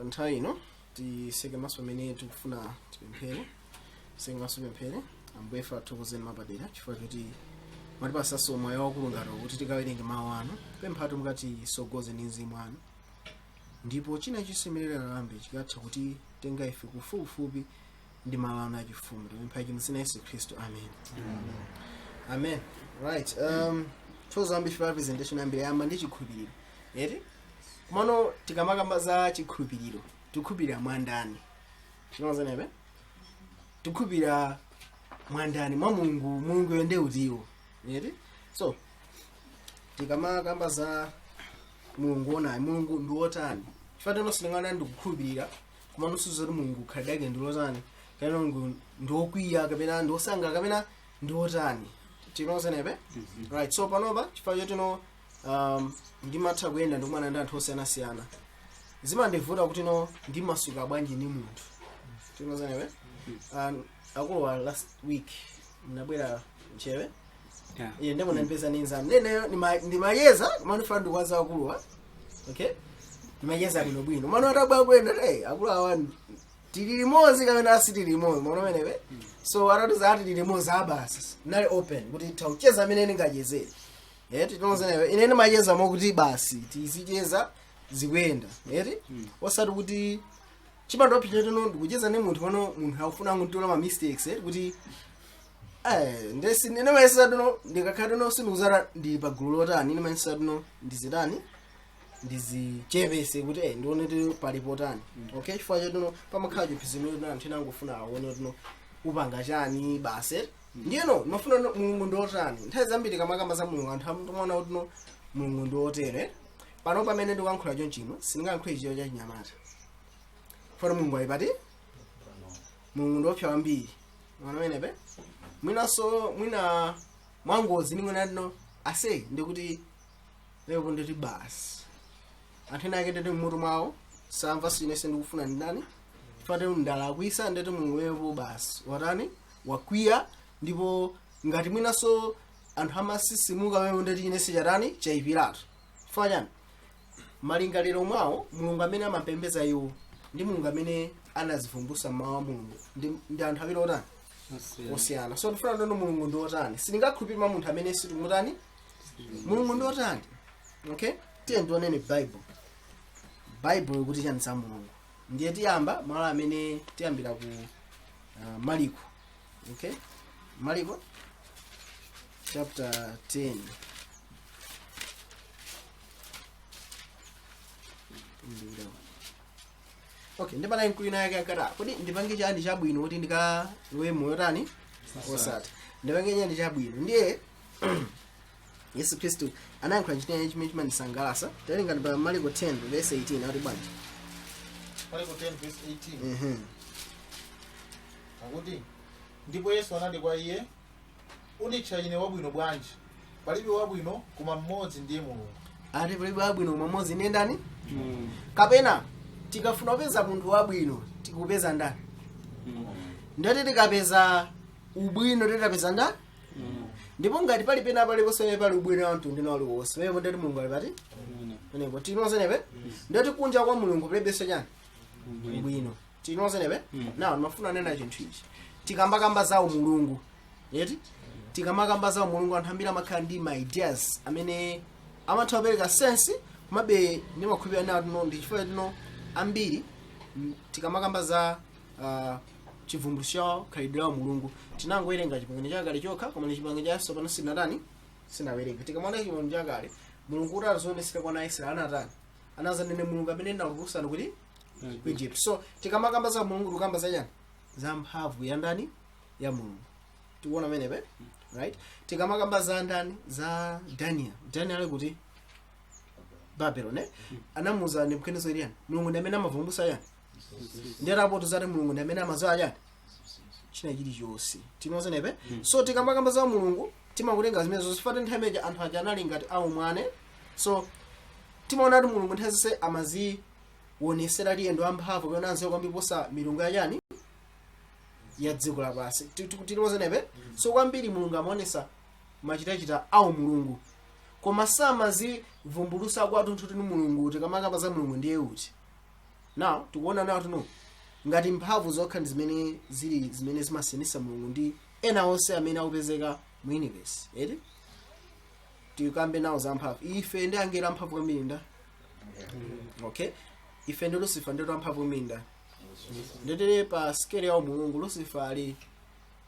Nthawi ino titseke maso pamene tikufuna tipemphere. Tseke maso, pemphere. Ambuye, ife athokozeni mapadera chifukwa choti mwatipasanso moyo wakulu ngati kuti tikawerenge mawu anu. Pemphatu mukatisogoze ndi mzimu wanu, ndipo china chisemerera lambe chikatha kuti tenga ife kufupifupi ndi malo anu achifumu. Tipempha ichi mzina Yesu Khristu, amen, amen. Right, tozambi ife presentation yambiri yamba ndi chikhulupiriro, eti? Komano tikamakamba za chikhulupiriro, tikukhulupirira mwandani? Chinozenepe tikukhulupirira mwandani? Mwa Mulungu. Mulungu yonde utiwo, eti? So tikamakamba za Mulungu, onayi Mulungu ndi wotani? Chifukwa teno silingana ndikukhulupirira, koma nonso zoti Mulungu khalidwe lake ndi lotani, kapena Mulungu ndi wokwiya, kapena ndi wosanga, kapena ndi wotani? Tinozenepe? Right, so panopa chifukwa chotino ndimatha kuyenda ndikumana ndi anthu osiyanasiyana, zimandivuta kuti no ndimasuka bwanji ndi munthu. Tinozenepe? Akuluwa, last week ndinabwera mchewe. Iye ndimo ndipeza ninzanu neneyo ndimayeza kumandifuna ndikwaza akuluwa. Okay, ndimayeza bwinobwino mano atabwa kwenda, hey, akulu awa tili limodzi kapena asitili limodzi? Mwana menewe. So atatiza ati tili limodzi, abasi nali open kuti taucheza amene ndingachezere. Eti tinozenewe ine ndimacheza mokuti basi tizicheza zikuyenda, eti? Osati kuti chipando tino ndikucheza ndi munthu pano, munthu akufuna kuntola ma mistakes, eh, kuti ndesi ndimayesa tuno ndikakhala tuno sindikuzara ndili pa gulu lotani. Ndimayesa tuno ndizitani, ndizichepese kuti ndione kuti pali potani. Okay, chifukwa chatuno pamakhala chiphizimiro kuti anthu ena angofuna aone tuno upanga chani basi. Ndiyeno ndimafuna Mulungu ndi otani? Nthawi zambiri kamakamba za Mulungu, anthu amaona kuti no Mulungu ndi otere. Pano pamene ndikuyankhula chonchino, sindingayankhule chiyo cha chinyamata fana. Mulungu ali pati? Mulungu ndi opsa kwambiri. Mwana menepe mwinanso mwina mwangozi nimwena tino ase ndikuti lepo nditi basi anthu ena ake nditi mmutu mwawo samva sinese ndikufuna ndani chifukwa ndalakwisa, nditi Mulungu wepo basi watani, wakwiya. Ndipo ngati mwinanso anthu amasisimuka wepo, nditi inese chatani, chayipiratu. Chifukwa chani? Malingaliro mwawo, Mulungu amene amapembeza iwo ndi Mulungu amene anazivumbulutsa mawu a Mulungu ndi anthu awiri otani? Osiyana. So ndifuna ndono Mulungu ndi otani? Sindingakhulupirire mwa munthu amene sitimutani. Mulungu ndi otani? Okay, tiye ndionene Bible. Bible ikuti chani za Mulungu? Ndiye tiyamba malo amene tiyambira ku Mariko. Okay, Mariko chapter 10. Ndikuda. Okay, ndipana mkulu yake ankati, "Ah, kodi ndipange chani chabwino kuti ndikalowe moyo tani osati? Ndipange chani chabwino?" Ndiye Yesu Khristu anayankhula chitene chimene chimandisangalatsa. Tawerenga pa Mariko 10 verse 18, akuti bwanji? Mariko 10 verse 18. Akuti, "Ndipo Yesu anati kwa iye, 'Unditcha ine wabwino bwanji? Palibe wabwino koma mmodzi, ndiye Mulungu.'" Ati palibe wabwino koma mmodzi, ndiye ndani? Kapena tikafuna kupeza munthu wabwino, tikupeza ndani? Ndati tikapeza ubwino, titapeza ndani? Ndipo ngati pali pena paliponse pamene pali ubwino wa mtundu uliwonse, pamenepo ndati Mulungu ali pati pamenepo. Tinozenepe? Ndati kunja kwa Mulungu palibenso chani? Ubwino. Tinozenepe? Now ndimafuna nena chinthu ichi. Tikambakamba za umulungu, yeti? Tikamakamba za umulungu, anthu ambiri amakhala ndi ma ideas amene amatha kupereka sense, komabe ndimakhulupirira nawo tino ndi chifukwa tino ambiri tikamakamba za chivumbulutso cha khalidwe la Mulungu, tinangowerenga Chipangano Chakale chokha, koma ndi Chipangano Chatsopano sinatani, sinawerenga. Tikamaona Chipangano Chakale, Mulungu kuti azionesera kwa ana Israeli, anatani? Anazanene Mulungu amene ndinakutulutsani kuti ku Egypt. So tikamakamba za Mulungu, tikukamba za chani? Za mphamvu ya ndani? Ya Mulungu. Tikuona menepe, right? Tikamakamba za ndani? Za Daniel. Daniel ali kuti Babylon, eh? Anamuza Nebukadnezar yani Mulungu ndi amene amavumbulutsa yani. Ndi atapoto zati Mulungu ndi amene amadziwa chani, china chilichonse. Tinozenepe? So tikamakamba za Mulungu, timakutenga zimene zosifata. Nthawi imeneja anthu aja anali ngati aumwane. So timaona kuti Mulungu nthawi zonse amazionesera liyendo amphamvu kapena anzeru kwambiri posa milungu yachani, ya dziko lapansi. Tinozenepe? So kwambiri Mulungu amaonesa machitachita awo Mulungu, koma samazivumbulutsa kwathunthu tinu Mulungu. Tikamakamba za Mulungu, ndiye uti? Now tikuona nawo tuno ngati mphamvu zokha ndi zimene zili zimene zimasiyanisa Mulungu ndi ena onse amene akupezeka mu universe, eti? Tikambe nawo za mphamvu. Ife ndi angelo amphamvu kwambiri nda? Okay, ife ndi Lucifer nditu amphamvu kwambiri nda? Ndetere pa scale ya umulungu, Lucifer ali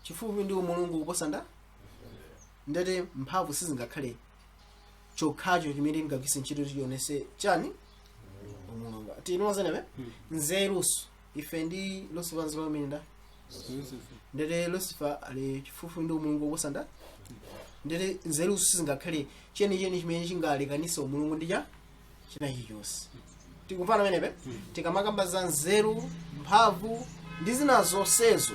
chifupi ndi umulungu kuposa nda? Ndete mphamvu sizingakhale chokhacho chimene tingagwise ntchito chionese chani? Umulungu. Tinozenepe nzeruso, ife ndi Lucifer nzeru kwambiri nda? Ndete Lucifer ali chifupi ndi umulungu kuposa nda? Ndete nzeruso sizingakhale chenicheni chimene chingalekanise umulungu ndi cha china chilichonse. Tikumvana pamenepe? Tikamakamba za nzeru, mphamvu ndi zina zonsezo,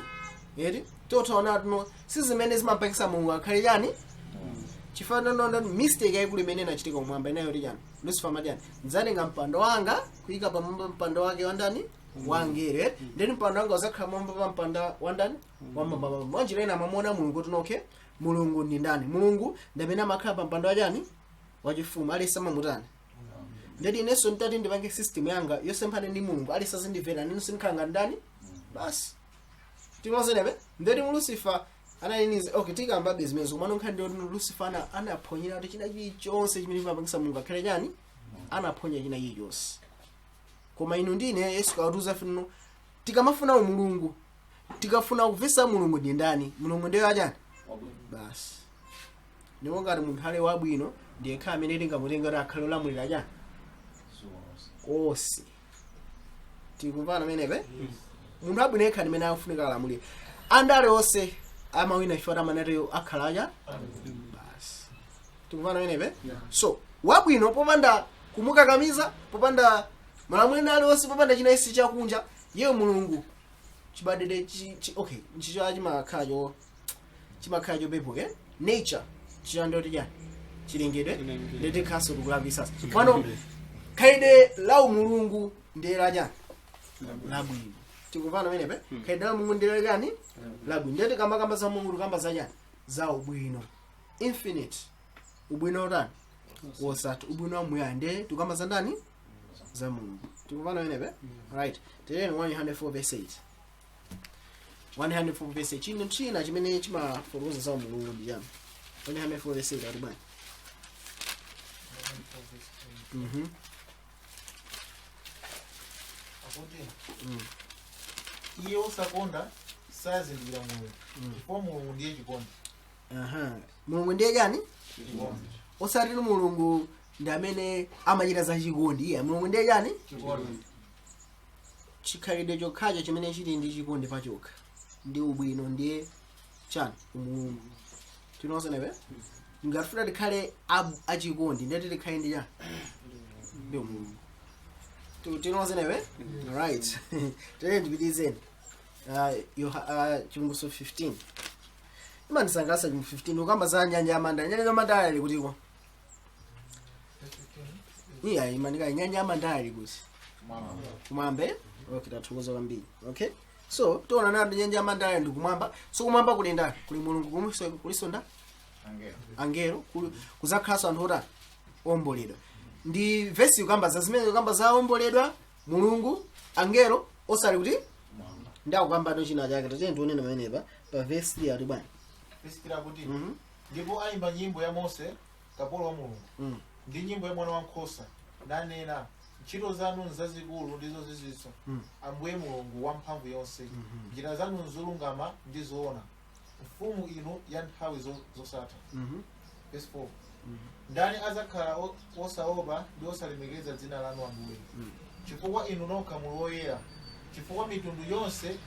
eti, totaona tuno si zimene zimapangisa Mulungu akhale chani. Chifukwa ndondondo mistake yayikulu imene inachitika kumwamba inayo ti chani? Lucifer amati chani? Ndidzatenga mpando wanga kuyika pamwamba mpando wake wandani? Wangelo. Ndeni mpando wanga uzakhala mwamba pa mpando wandani? Wamwamba. Mwanjira ina amamuona Mulungu kuti, okay, Mulungu ndi ndani? Mulungu ndamene amakhala pa mpando wachani? Wachifumu. Alisa mamutani? Ndeti inenso nditati ndipange system yanga yosemphana ndi Mulungu, alisa zindimvera, nene sindikhala ngati ndani? Basi, timozenepe. Ndeti mu Lucifer analinize. Okay, tikambabe zimenezo, komano nkhani ndi kuti Lucifer anaphonyera kuti china chilichonse chimene chimapangisa Mulungu akhale chani, anaphonya china chilichonse. Koma inu ndine, Yesu kawatuza fino, tikamafuna umulungu, tikafuna kumvetsa Mulungu ndi ndani, Mulungu ndiye achani? Basi. Ndipo ngati munthu ali wabwino, ndiye khala amene tingamutenga kuti akhale olamulira chani? Onse. Tikumvana menepe? Munthu abwino yekha ndimene akufunika alamulire. Andale onse amawina chifukwa amanati akhala acha. Basi, tikumvana menepe? So wabwino, popanda kumukakamiza, popanda malamulo ena aliwonse, popanda china isi chakunja, yeyo Mulungu chibadwire okay, nchicho chimakhala chopepuka. Nature chiyandoti chani? Chilengedwe. Chilengedwe. Ndeti khaso tikulakwisa pano. Khalidwe la umulungu ndiye lachani? Labwino. Tikumvana menepe? Khalidwe la Mulungu ndiye lachani? Labwino. Ndeti kamakamba za Mulungu, tikamba zachani? Za ubwino, infinite ubwino utani? Wosatha, ubwino wamuyaya. Ndiye tikamba za ndani? Za Mulungu. Tikumvana menepe? Right, tiyeni 104 verse 8. 104 verse 8. Chinthu china chimene chimafotokoza za Mulungu ndi chani? 104 verse 8 ati bwanji? Akuti iye osakonda sazindikira Mulungu, chifukwa Mulungu ndiye chikondi. Aha, Mulungu ndiye chani? Chikondi. Osati Mulungu ndi amene amachita za chikondi, iye Mulungu ndiye chani? Chikondi. Chikhalidwe chokhacho chimene chili ndi chikondi pachokha ndi ubwino ndiye chani? Umulungu. Tinozenepe? Ngati tikhale achikondi, ndiye tikhale ndi chani? Ndi umulungu. Tinozenepe? Right, tiyeni ndipitizeni. Chivumbulutso 15 imandisangalatsa. Chivumbulutso 15 ukamba za nyanja yamanda. Nyanja yamanda ali kutiko? Iya, imanika nyanja yamanda ali kuti? Kumwamba. Okay, tathokoza kwambiri. Okay, so tiona nato nyanja yamanda ndi kumwamba. So kumwamba kuli ndani? Kuli Mulungu, kuliso kuliso nda? Angelo. Kuzakhalanso anthu otani? Omboledwa. Ndi vesi kukamba za zimene kukamba za omboledwa, Mulungu, angelo, osali kuti ndi akukamba to china chake. Tatiye tionene pamenepa pa vesi 3 ati bwanji? Verse 3 akuti, ndipo ayimba nyimbo ya Mose kapolo wa Mulungu, ndi nyimbo ya Mwana wankhosa, nanena, ntchito zanu nzazikulu ndi zozizwitsa, Ambuye Mulungu wamphamvu yonse. Njira zanu nzolungama ndi zoona, mfumu inu ya nthawi zosatha. Verse 4, ndani azakhala osaopa ndi osalemekeza dzina lanu, Ambuye? Chifukwa inu nokha muli woyera. Chifukwa mitundu yonse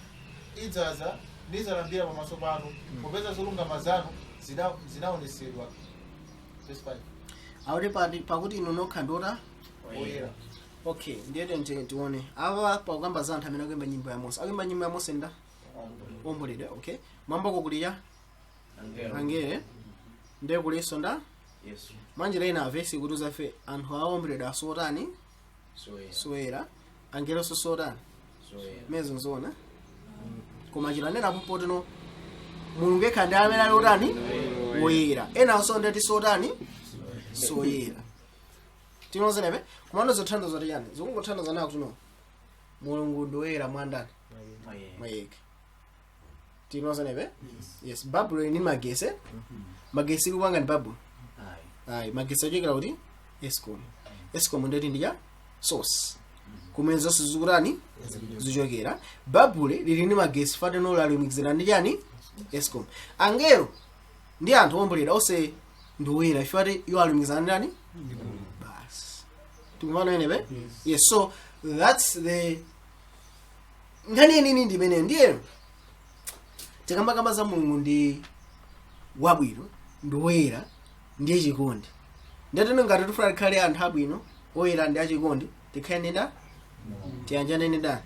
idzaza nizalambira pamaso panu, popeza zolungama zanu zinaonetsedwa. Verse 5. Akuti pakuti inu nokha ndota? Woyera. Okay, ndiye tione apa pakukamba za anthu amene akuimba nyimbo ya Mose. Akuimba nyimbo ya Mose nda omboledwa. Okay, mwambako kuliya angelo, ndiye kuliso nda? Yesu. Mwanjira ina vesi kuti uzafe anthu aomboledwa asotani? Soyera. Soyera. Angelonso sotani? Soyera. Mezo nzona, koma chilanena potino Mulungu yekha ndi amene ali otani? Woyera. Enanso ndati sotani? Soyera. Tinozenepe? Komano zothandiza kuti chani? Zikungothandiza nawo kuti no Mulungu ndi woyera mwandani mwayekha. Tinozenepe? Yes, Babuloni ni magesi. Magesi kupanga ndi Babuloni? Ayi, magesi achokera kuti Escom. Escom ndeti ndi cha source kumene zonse zikutani, zichokera. Babule lili ndi magesi fateno lalumikizana ndi chani? Escom. Angelo ndi anthu owomboledwa onse ndi woyera ifate iwo alumikizana ndi ndani? Basi, tikumvana enepe? Yes, so that's the nkhani yenini ndi imeneyo. Ndiye tikamakamba za Mulungu ndi wabwino, ndi woyera, ndiye chikondi. Ndeteno ngati tifuna tikhale anthu abwino, oyera ndi achikondi, tikhale ndi nda tiyanjane ndi ndani?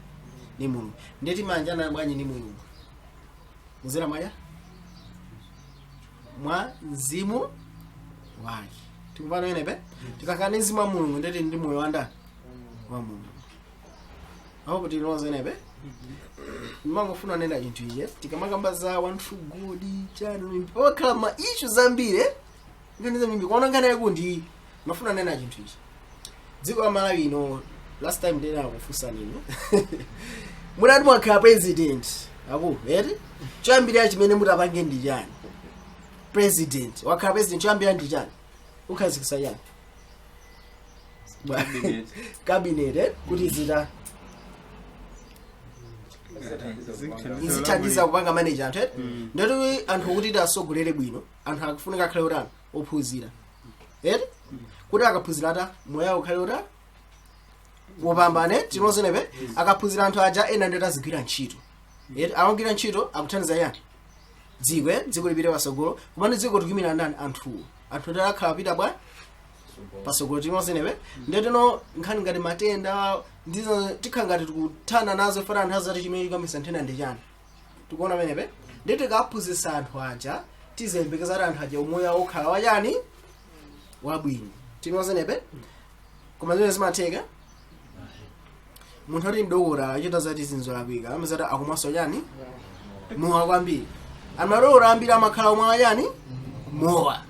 Ni Mulungu. Ndiye timayanjana bwanji ndi Mulungu? Muzera mwaya mwa mzimu wake. Tikumvana enepe? Tikakhala ndi mzimu wa Mulungu, ndeti ndi moyo wandani? Wa Mulungu. Apo tinoza enepe? Ndimangofuna nena chinthu iye, tikamakamba za one true God chani, pakhala ma issue zambiri, nkhani zambiri. Kuona nkhani yakundi mafuna nena chinthu ichi, dziko la Malawi ino, last time ndena kufunsani ino, munati mwakhala president aku eti, choyambirira chimene mutapange ndi chani? President wakhala president, choyambirira ndi chani? Ukhazikitsa chani? Cabinet. Cabinet, eh? Kuti zita izithandiza kupanga manage anthu, eh? Ndoti anthu kuti tasogolere bwino, anthu akufunika akhale otani? Ophunzira, eti? Kuti akaphunzira ata moyo wawo ukhale ota wopambane. Tinozenepe? Akaphunzira anthu aja ena ndeti azigwira ntchito, eti? Akagwira ntchito akuthandiza yani? Dziko, eh? Dziko lipite pasogolo. Komano dziko tikuyimira ndani? Anthuwo. Anthu ndeti akhala pita bwa pasogolo. Tinozenepe? Ndetino nkhani ngati matenda ndizo tikhala ngati tikuthana nazo, fana anthu azati chimene chikamisa nthenda ndi chani. Tikuona penepe? Ndeti tikaphunzitsa anthu aja, tizembekeza kuti anthu aja umoyo wawo ukhala wachani? Wabwino. Tinozenepe? Koma zimene zimatheka, munthu ati mdokota achita zati zinzo lakwika, amazati akumwaso chani? Mowa kwambiri. Amadokota ambiri amakhala omwe chani? Mowa.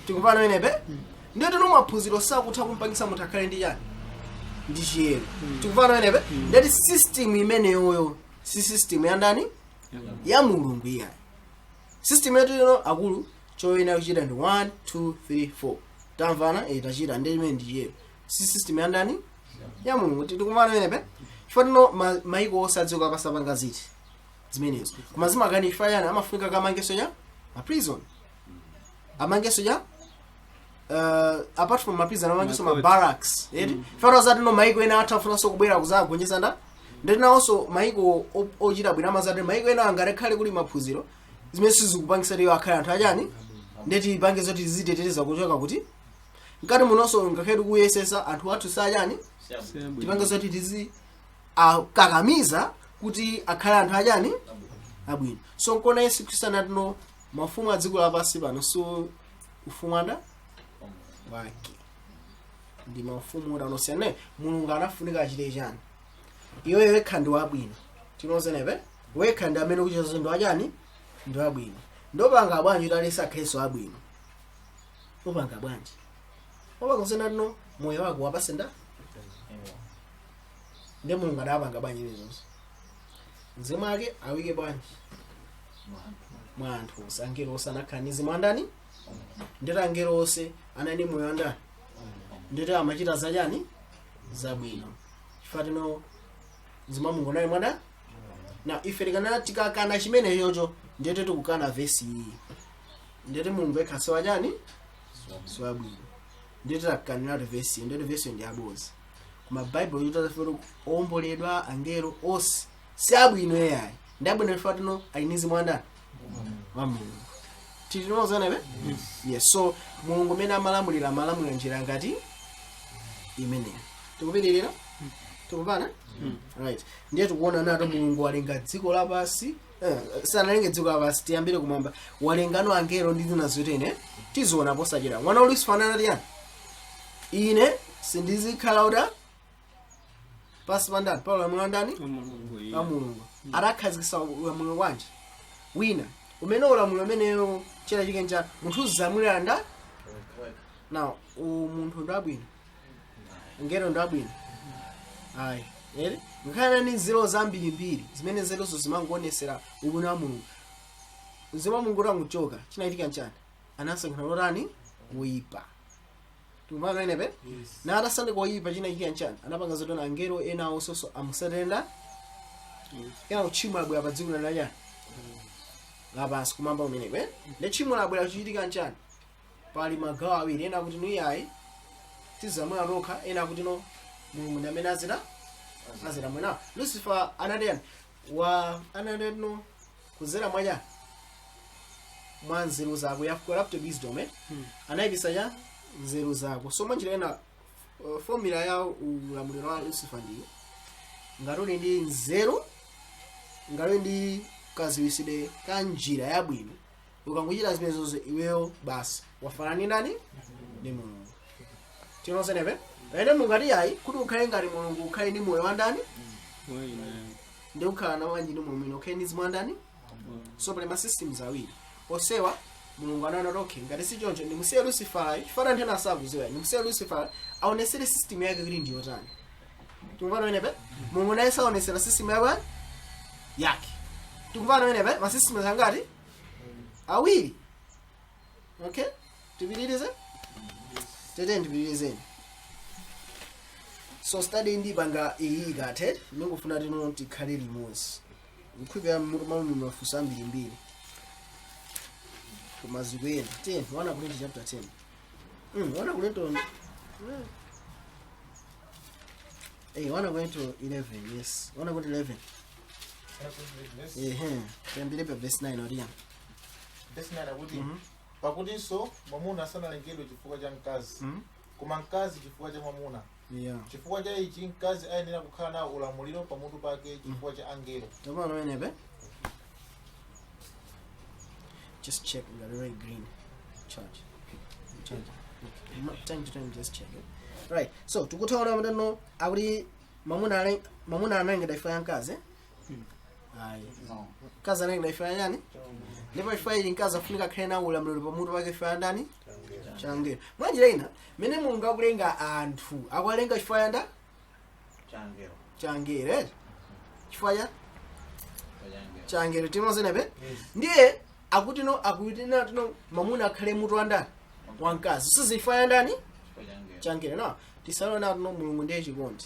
Tikupana penepe? Ndiye tino maphunziro sakutha kumpangisa munthu akhale ndi chani? Ndi chiyero. Tikupana penepe? Ndeti system imeneyoyo si system ya ndani? Ya Mulungu iyayi. System yetu ino, akulu, choyenera kuchita ndi 1 2 3 4, tamvana? Eh, tachita, ndi imene ndi chiyero. Si system ya ndani? Ya Mulungu. Tikumvana penepe? Chifukwa tino maiko osadziko apasapanga ziti zimenezo, koma zimakani chifukwa yani? Amafunika kamangeso cha ma prison, amangeso cha apart from ma prison, amangeso ma Ma court. barracks, eti? Chifukwa zati no maiko ena athafunanso kubwera kuzagonjetsa nda ndinawonso maiko ochita bwino amazati maiko ena angakhale kuli maphunziro zimene sizikupangisa tiyo akhale anthu achani, ndeti pange zoti ziziteteza kuchoka kuti mkati munonso ngakhale tikuyesesa anthu athu sachani, tipange zoti tizi akakamiza kuti akhale anthu achani? Abwino. So nkona Yesu Khristu anatino mafumu a dziko lapansi pano so ufumu anda wake ndi mafumu osiyanasiyana. Mulungu anafunika achite chani? Iwe wekha ndi wabwino, tinozenepe? Wekha ndi amene ukuchita ndi wachani? Ndi wabwino. Ndopanga bwanji kuti alese akhalenso abwino? Upanga bwanji? Upanga kusena tino moyo wako wapase nda ndi Mulungu adapanga bwanji izinso? Mzimu ake awike bwanji mwa anthu onse. Angelo onse anakhala ndi mzimu andani? Ndeti angelo onse anali ndi moyo andani? Ndeti amachita zachani? Zabwino. Chifukwa tino mzimu wa Mulungu unali mwanda na ife tikana tikakana chimene chocho, ndete tikukana vesi iyi. Ndete Mulungu yekha siwachani? Siwabwino. Ndete takaniratu vesi iyi, ndete vesi ndi abozi. Koma Bible yotafuna owomboledwa, angelo onse si abwino yayi, ndi abwino chifukwa tino ali ndi mzimu wandani? Wa Mulungu. Titinozenepe? Yes. So Mulungu umene amalamulira, amalamulira njira ngati imeneyo. Tikupitirira? Tikupana? Right, ndiye tikuona nato Mulungu walenga dziko lapansi, sanalenge dziko lapansi, tiyambire kumwamba. Walengano angelo ndi zina zotene, tiziona posachedwa. Mwana wa Lucifer anati yani? Ine sindizikhala uta pasi pa ndani? Pa ulamuliro wa ndani? Pa Mulungu. Adakhazikitsa ulamuliro wanji? Wina umene ulamuliro umeneyo china chike ncha munthu uzamulira nda now munthu ndi abwino, ngelo ndi abwino? Ayi. Ere ngakhale ndi nzeru zambirimbiri zimene nzeruzo zimangoonetsera ubwino wa Mulungu, mzimu wa Mulungu utangochoka, chinachitika nchani? Anasankhana lotani? Woyipa. Tikumva pamenepe? Yes. Na atasanduka woyipa, chinachitika nchani? Anapanga zotona angelo ena awonso amusatenda. Kena tchimo labwera pa dziko lachani lapansi, kumwamba kumeneko, eh? Ndi tchimo labwera, chichitika nchani? Pali magawo awiri. Ena akuti nuyayi, tizamwera tokha. Ena akuti no, Mulungu ndi amene azira mwena. Lucifer anatiyani wa anati no, kuzera mwacha mwa nzeru zako ya corrupted wisdom, eh? Anayipisa cha nzeru zako. So mwanjira ena, formula ya ulamuliro wa Lucifer ndiyo ngati uli ndi nzeru, ngati uli ndi kaziwisidwe ka njira yabwino, ukangochita zimenezozo, iweyo basi wafanana ndi ndani? Ndi Mulungu. Tinosenepe pamene mungati yayi, kuti ukhale ngati Mulungu, ukhale ndi moyo wa ndani? Ndi kukhala na wanji ndi moyo mwino, ukhale ndi mzimu wa ndani? So pali ma systems awiri osewa. Mulungu anaona kuti okay, ngati si choncho, ndimusiye Lucifer, chifukwa anthu ena asakuziwa, ndimusiye Lucifer aonesere system yake kuti ndiyotani. Tikumvana pamenepe? Mulungu naye saonesera system yake yake. Tikumvana pamenepe? Ma systems angati? Awiri. Okay, tipitirize tete, ndipitirizeni. So study ndipanga iyi ikathe, ndingofuna tino tikhale limodzi. Nkhwipira mutu mwamu mafunso ambirimbiri kumaziko ena. 10 1 Korinto chapter 10, 1 Korinto, 1 Korinto 11. Yes, 1 Korinto 11. Ehe, tiyambire pa verse 9 oriya. Verse 9 akuti, pakutinso mwamuna sanalengedwe chifukwa cha mkazi, koma mkazi chifukwa cha mwamuna. Chifukwa cha ichi mkazi ayenera kukhala nawo ulamuliro pamutu pake chifukwa cha angelo. Tamana wenepe. Just check the red green charge. Charge. Okay. Time to time just check it. Right. So tikutaona mtano akuti mamuna ale mamuna analengedwa ifa ya mkazi. Ayi. No. Mkazi analengedwa ifa ya yani? Ndipo ifa ili mkazi afunika akhale nawo ulamuliro pamutu pake ifa ya ndani? Changelo. Mwanjira ina, mene Mulungu akulenga anthu, akuwalenga chifukwa ya nda? Changelo. Changelo, eh? Chifukwa cha Changelo. changelo tinozenepe. Ndiye akuti no, akuti na tino mamuna akhale mutu wa ndani? Wa mkazi. Sizifa ya ndani? Changelo. Changelo. Na tisalona tino Mulungu ndiye chikondi.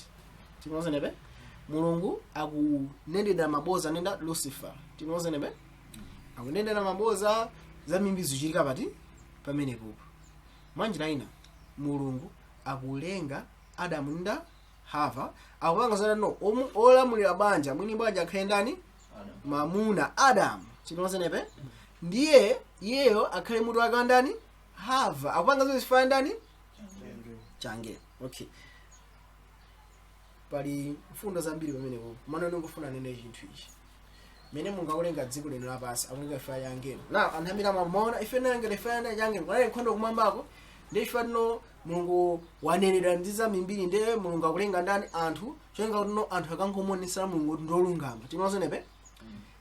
Tinozenepe. Mulungu akunenedera maboza nenda Lucifer. Tinozenepe. Akunenedera maboza za mimbi zichitika pati pamenepopo. Mwanjira ina, Mulungu akulenga Adamu nda Hava, akupanga zoti no, olamulira banja, mwini banja akhale ndani? Mamuna Adamu. Tinozenepe. Ndiye iyeyo akhale mutu wake wa ndani? Hava. Akupanga zoti zifaya ndani? Changelo. Okay, pali mfundo zambiri pamenepo, mana ndingofuna nene chinthu ichi: mene Mulungu akulenga dziko lino lapansi, akulenga ife ya angelo. Na anthu ambiri amaona ife nangelo, ife ya angelo, kunali nkhondo kumwambako, ndi ife tino Mulungu wanenedwa ndi zambiri. Ndiye Mulungu akulenga ndani? Anthu, cholenga kuti no, anthu akangomuonesera Mulungu kuti ndiolungama. Tinozenepe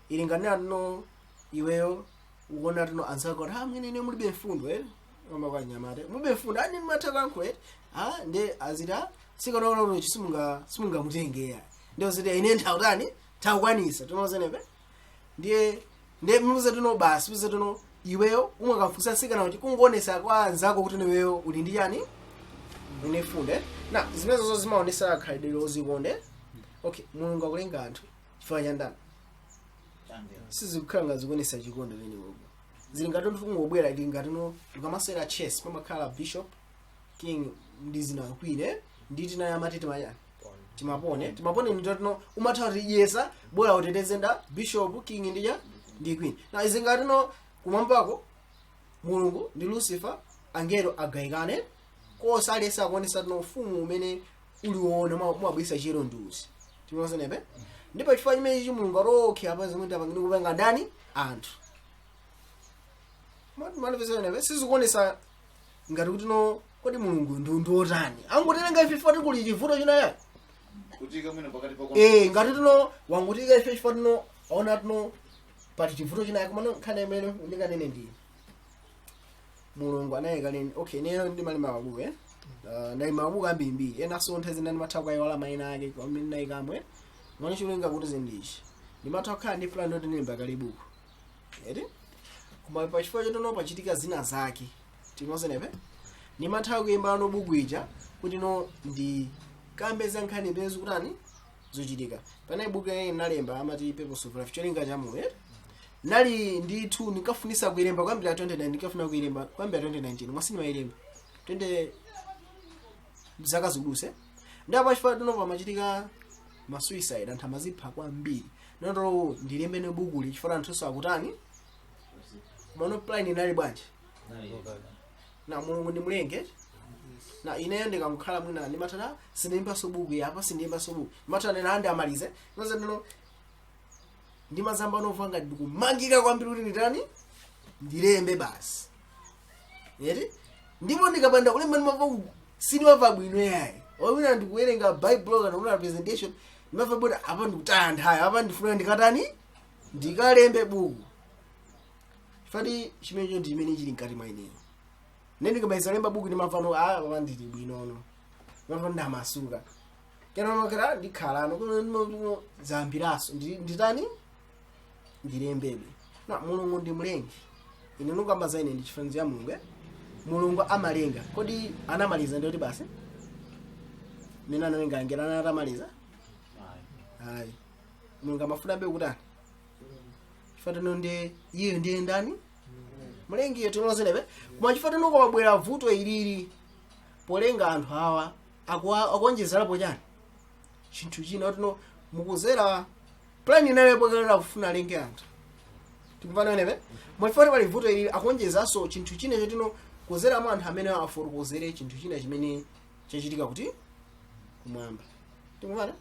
ili nganena tino iweyo ukuona tino anzako kuti, "Ah, mwene ine mulibe mfundo, eh?" Kamba kwa nyamate mulibe mfundo ani matha kankho, eh? Ah, ndi azita sikanaona kuti simungamutengeya, ndiyo ziti ine nthawutani thawukwanisa. Tinozenepe. Ndiye muze tino basi muze tino iweyo umwe sikana kuti kungoonesa kwa anzako kuti iweyo uli ndi chani, ine fundo, eh? Na zimenezo zimaonesa khalidwe lozikonde. Okay, Mulungu akulenga anthu chifukwa cha ndani? Changelo. Sizikukhala nga zikuonesa chikondi pamenepopo. Zili ngati ungobwera, ili ngati no ukamasewera chess, pamakhala bishop, king ndi zina, queen, eh? Ndi tina amati timayani, timapone. Timapone ndi tino umatha kutidyesa, bola uteteze nda bishop, king ndija ndi queen. Na izi ngati no kumwambako Mulungu ndi Lucifer, angelo agayikane kosa, aliyense akuonesa tino ufumu umene uliwona mumabwisa chiyero ndiuzi. Tinozenepe. Ndipo chifukwa chimenechi Mulungu atokhe apa zimwe tapangini kupanga ndani? Anthu. Manipezene sizikuonesa ngati kuti no, kodi Mulungu ndi otani angoterenga ife chifukwa tikuli chivuto chinaya Kutika mwina pakati pa eh, ngati tino wangutika ife chifukwa tino aona tino pati chivuto chinaya. Koma nkhani imene ndinganene ndi Mulungu anayika lini? Okay, ineyo ndimalima mabuku, eh. Ndalemba mabuku ambirimbiri, enanso nthawi zina ndimatha kukayiwala mayina ake pamene ndayikamo. Mwana cholinga kuti zindichi ndimatha kukhala ndi plan yoti ndilemba kale buku eti, koma pachifukwa chotono pachitika zina zake timozenepe ndimatha kuyimba no buku ija kuti no ndikambe za nkhani imene zikutani zochitika. Panali buku ine nalemba amati Purpose of Life, cholinga cha moyo. Nali ndithu ndinkafunisa kuilemba kuyambira 2019, ndinkafuna kuilemba kuyambira 2019, mwa sindimayilemba 20 zaka zikuduse. Ndipo pachifukwa tuno pamachitika ma suicide, anthu amazipha kwambiri, noto ndilembe ne bukuli chifukwa anthu akutani. Mano plan inali bwanji? Na Mulungu ndimulenge na ineyo ndikangokhala mwina ndimatata sindimbaso buku yapa, sindimbaso buku ndimatata nena andi amalize noze ndino ndimazamba novanga ndikumangika kwambiri kuti nditani ndilembe basi yeti. Ndipo ndikapanda kulemba ndimamva sindimamva bwino yayi. Wamwina ndikuwerenga Bible kana kuna presentation, ndimamva bwino apa ndikutaya nthawi apa, ndifuna ndikatani ndikalembe buku fati chimenecho ndi chimene chili mkati mwa ineyo. Ne ndikamaliza lemba buku ndimamva no ah apa ndili bwinono, ndimamva ndamasuka kenanokera ndikhalano kuno zambiraso nditani ndilembebe. Na Mulungu ndi mlengi, ine nukamba za ine ndi chifanizo ya Mulungu, eh? Mulungu amalenga, kodi anamaliza ndiyoti basi mene analenga angelo anatamaliza? Ayi, Mulungu amafuna be kutani chifatano ndi iye ndiye ndani mlengiyo tinozenepe. Koma chifatano kwabwera vuto ilili polenga anthu awa akuonjezerapo chani chinthu china tino mukuzera plan inalepo kalera kufuna alenge anthu tikumvana nepe mwachifukwa pali vuto ilili akuonjezanso chinthu china chotino kuzeramo anthu amene afotokozere chinthu china chimene chachitika kuti kumwamba. Tikumvana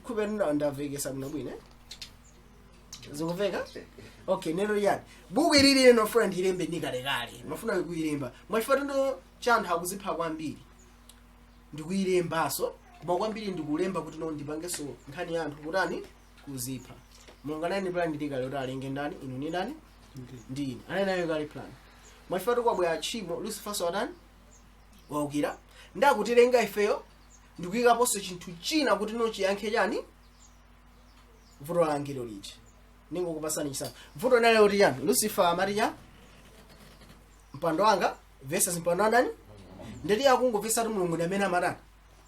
khupe ndamvekesa bwino bwino, eh? Zikumveka? Okay, neno liyani buku ilili lino funa ndilembe ndikalekale mafuna kuilemba mwachifukwa tino cha anthu akuzipha kwambiri ndikuyilembaso, koma kwambiri ndikulemba kuti no ndipangenso nkhani ya anthu kutani kuzipha. Mulungu anali plan ndikale kuti alenge ndani? Inu ni ndani? Ndi ine. Anali nayo kale plan. Mwachifukwa tikwabwera tchimo, Lucifer watani waukira ndakutilenga ifeyo ndikuyikaponso chinthu china kuti no chiyankhe chani vuto la angelo liji. Ningokupasani chisanu vuto nale kuti chani Lucifer amati cha mpando wanga versus mpando wa ndani, ndeti akungopesa kuti Mulungu ndi amene amatani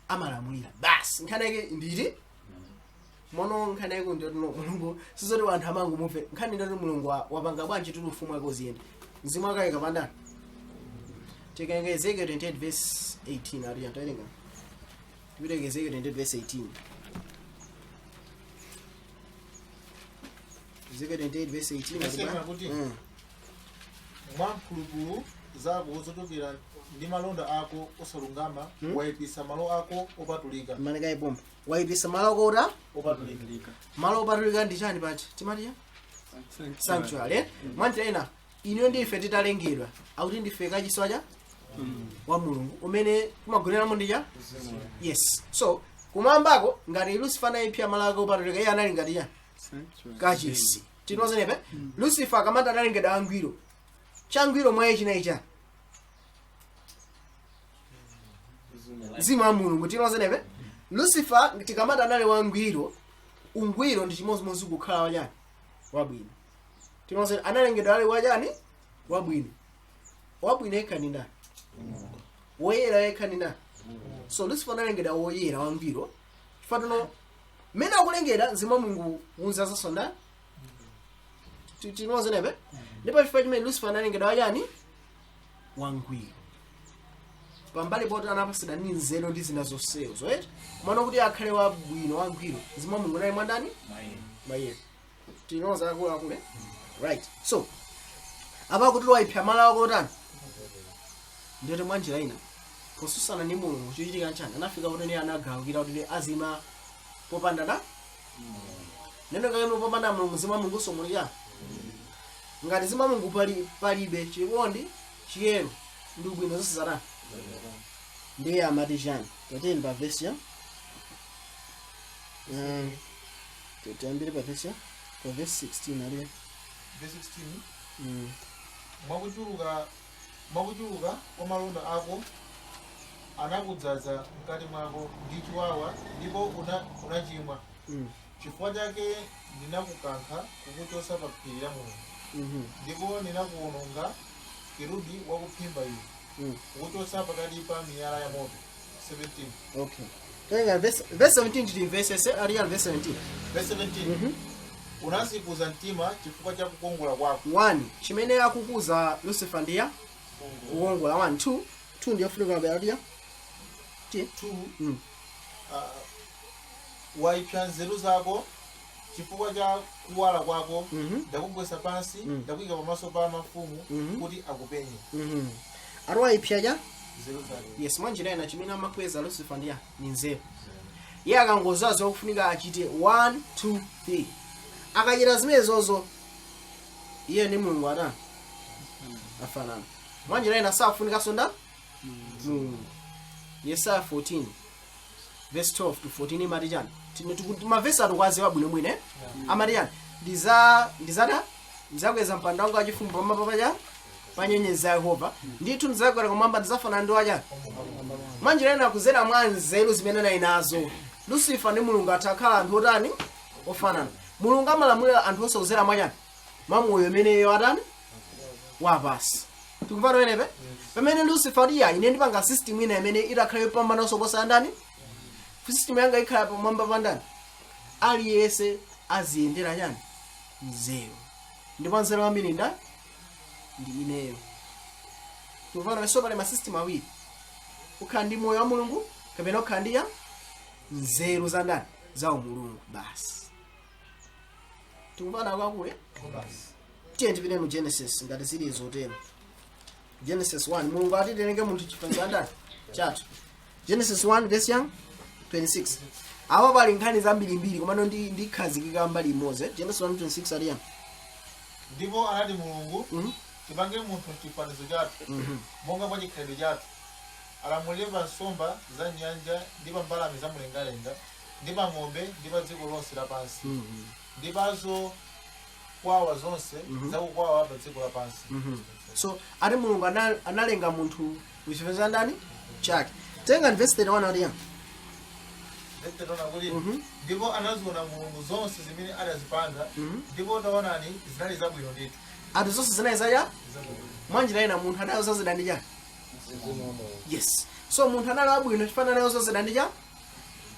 amalamulira basi. Nkhani yake nditi mono nkhani yake nditi no Mulungu sizoti anthu amangomumve nkhani ndoti Mulungu wapanga bwanji tuli ufumu wake uziyenda mzimu wake kapandani. Tikaenga Ezekiel 28 verse 18 ari yantaerenga tipite Ezekiel 28 verse 18, Ezekiel 28 verse 18. Verse Akuba? 18 akuti, mwa mphulupulu zako zochokera ndi malonda ako osalungama wayipisa malo ako opatulika. Maleka ipomba wayipisa malo akota Opatulika. Malo opatulika ndi chani pachi timatiya sanctuary, eh? Mwanjira ina iniyo ndife titalengedwa akuti ndife kachiswa cha wa Mulungu umene kumagoneramo ndija. Yes, so kumwambako ngati Lucifer anayipsa malo ake opatulika, iye anali ngati ya kachisi tinozenepe. Lucifer akamati analengedwa angwiro, changwiro mwaye chinayi cha mzimu wa Mulungu tinozenepe. Lucifer tikamati anali wangwiro, ungwiro ndi chimodzimodzi kukhala wachani wabwino. Tinoze analengedwa ali wachani wabwino. Wabwino yekha ndi ndani? Woyera yekha ndi ndani? So Lucifer analengedwa woyera wangwiro chifukwa tino mmene akulengedwa mzimu wa Mulungu unzazanso ndani tinozenepe. Ndipo chifukwa chimene Lucifer analengedwa wachani wangwiro pambali poti anapasidwa ndi nzeru ndi zina zonsezo right, kumana kuti akhale wabwino wangwiro mzimu wa Mulungu unali mwandani maiye tinoza akuluakulu, eh? Right, so apa kuti wayipsa malo ako otani ndiyoti mwanjira ina kususana ndi Mulungu chochitika nchani anafika kuti anagawukira kuti azima popanda na neno kakeme popanda Mulungu mzimu wa Mulungu so muli ya ngati mzimu wa Mulungu pali palibe chikondi chiyero ndi ubwino zonse zatani ndiye amati chani tateni pa verse ya tiyambire pa verse ya pa verse 16 aliye. Verse 16: mwakuchuluka kwa malonda ako Anakudzaza mkati mwako ndi chiwawa, ndipo unachimwa. Chifukwa chake ndinakukankha kukuchosa pa phiri la Mulungu, ndipo ndinakuwononga, kerubi wakuphimba iwe, kukuchosa pakati pa miyala ya moto. 17. Okay, tenga verse 17 tilimvesese ariya verse 17. Verse 17. Unazikuza mtima chifukwa cha kukongola kwako. 1, chimene akukuza Lucifer ndiya kukongola. 1, 2, 2 ndiyofunika kwa ariya ti. 2. Waipsa nzeru zako chifukwa cha kuwala kwako. Ndakugwetsa pansi, ndakuyika pamaso pa mafumu kuti akupenye. Ari waipsa cha nzeru zake. Yes, mwanjira ina chimene amakweza Lucifer ndiya ni nzeru. Iye akangozaza zokufunika achite 1, 2, 3, akachita zimenezozo iye ndi Mulungu atani? Afanana. Mwanjira ina safunikanso nda Mulungu. Yesaya 14 verse 12 to 14 imati chani? Mavesi atukwaziwa bwinobwino, eh? Amati chani? Ndizata ndizakweza mpando wanga wachifumu pamwamba pacha pa nyenyezi za Yehova. Ndithu ndizakwera kumwamba, ndizafanana ndi wachani. Mwanjira ina kuzera mwa nzeru zimene anali nazo Lucifer ndi Mulungu atakhala anthu otani? Ofanana. Mulungu amalamulira anthu onse kuzera mwachani? Mwa moyo imeneyo atani? Wapasi. Tikumvana penepe? Pamene Lucifer ati, "Ine ndipanga system ina imene itakhala yopambananso posa ndani. System yanga ikhala pamwamba pa ndani? Aliyense aziyendera chani? Nzeru. Ndipo nzeru ambiri nda ndi ineyo." Tikumvana? So pali masystem awiri: ukhala ndi moyo wa Mulungu kapena ukhala ndi ya nzeru za ndani? Za umulungu basi. Tikumvana kwakule? Tiye tipite mu Genesis. Ngati zili zotero, Genesis 1, Mulungu atiterenge munthu chifanizo andani? Chathu. Genesis 1 verse ya 26. Apo pali nkhani zambirimbiri, komano ndikhazikika mbali imodzi, eh? Genesis 1:26 aliya. Ndipo anati Mulungu, "Tipange munthu mchifanizo chathu, monga mwa chikhalidwe chathu, alamulire pa nsomba za nyanja ndi pa mbalame za mlengalenga ndi pa ng'ombe ndi pa dziko lonse lapansi ndi pa zokwawa zonse zakukwawa pa dziko lapansi." So ati Mulungu analenga munthu muchifanizo ndani? Chake. Tenga verse 31 aliya. Verse 31 kuti, "Ndipo anaziona Mulungu zonse zimene adazipanga, ndipo taonani, zinali zabwino ndithu." Ati zonse zinali zacha? Zabwino. Mwanjira ina munthu anayozazidwa ndi chani? Yes, so munthu anali wabwino chifana anayozazidwa ndi cha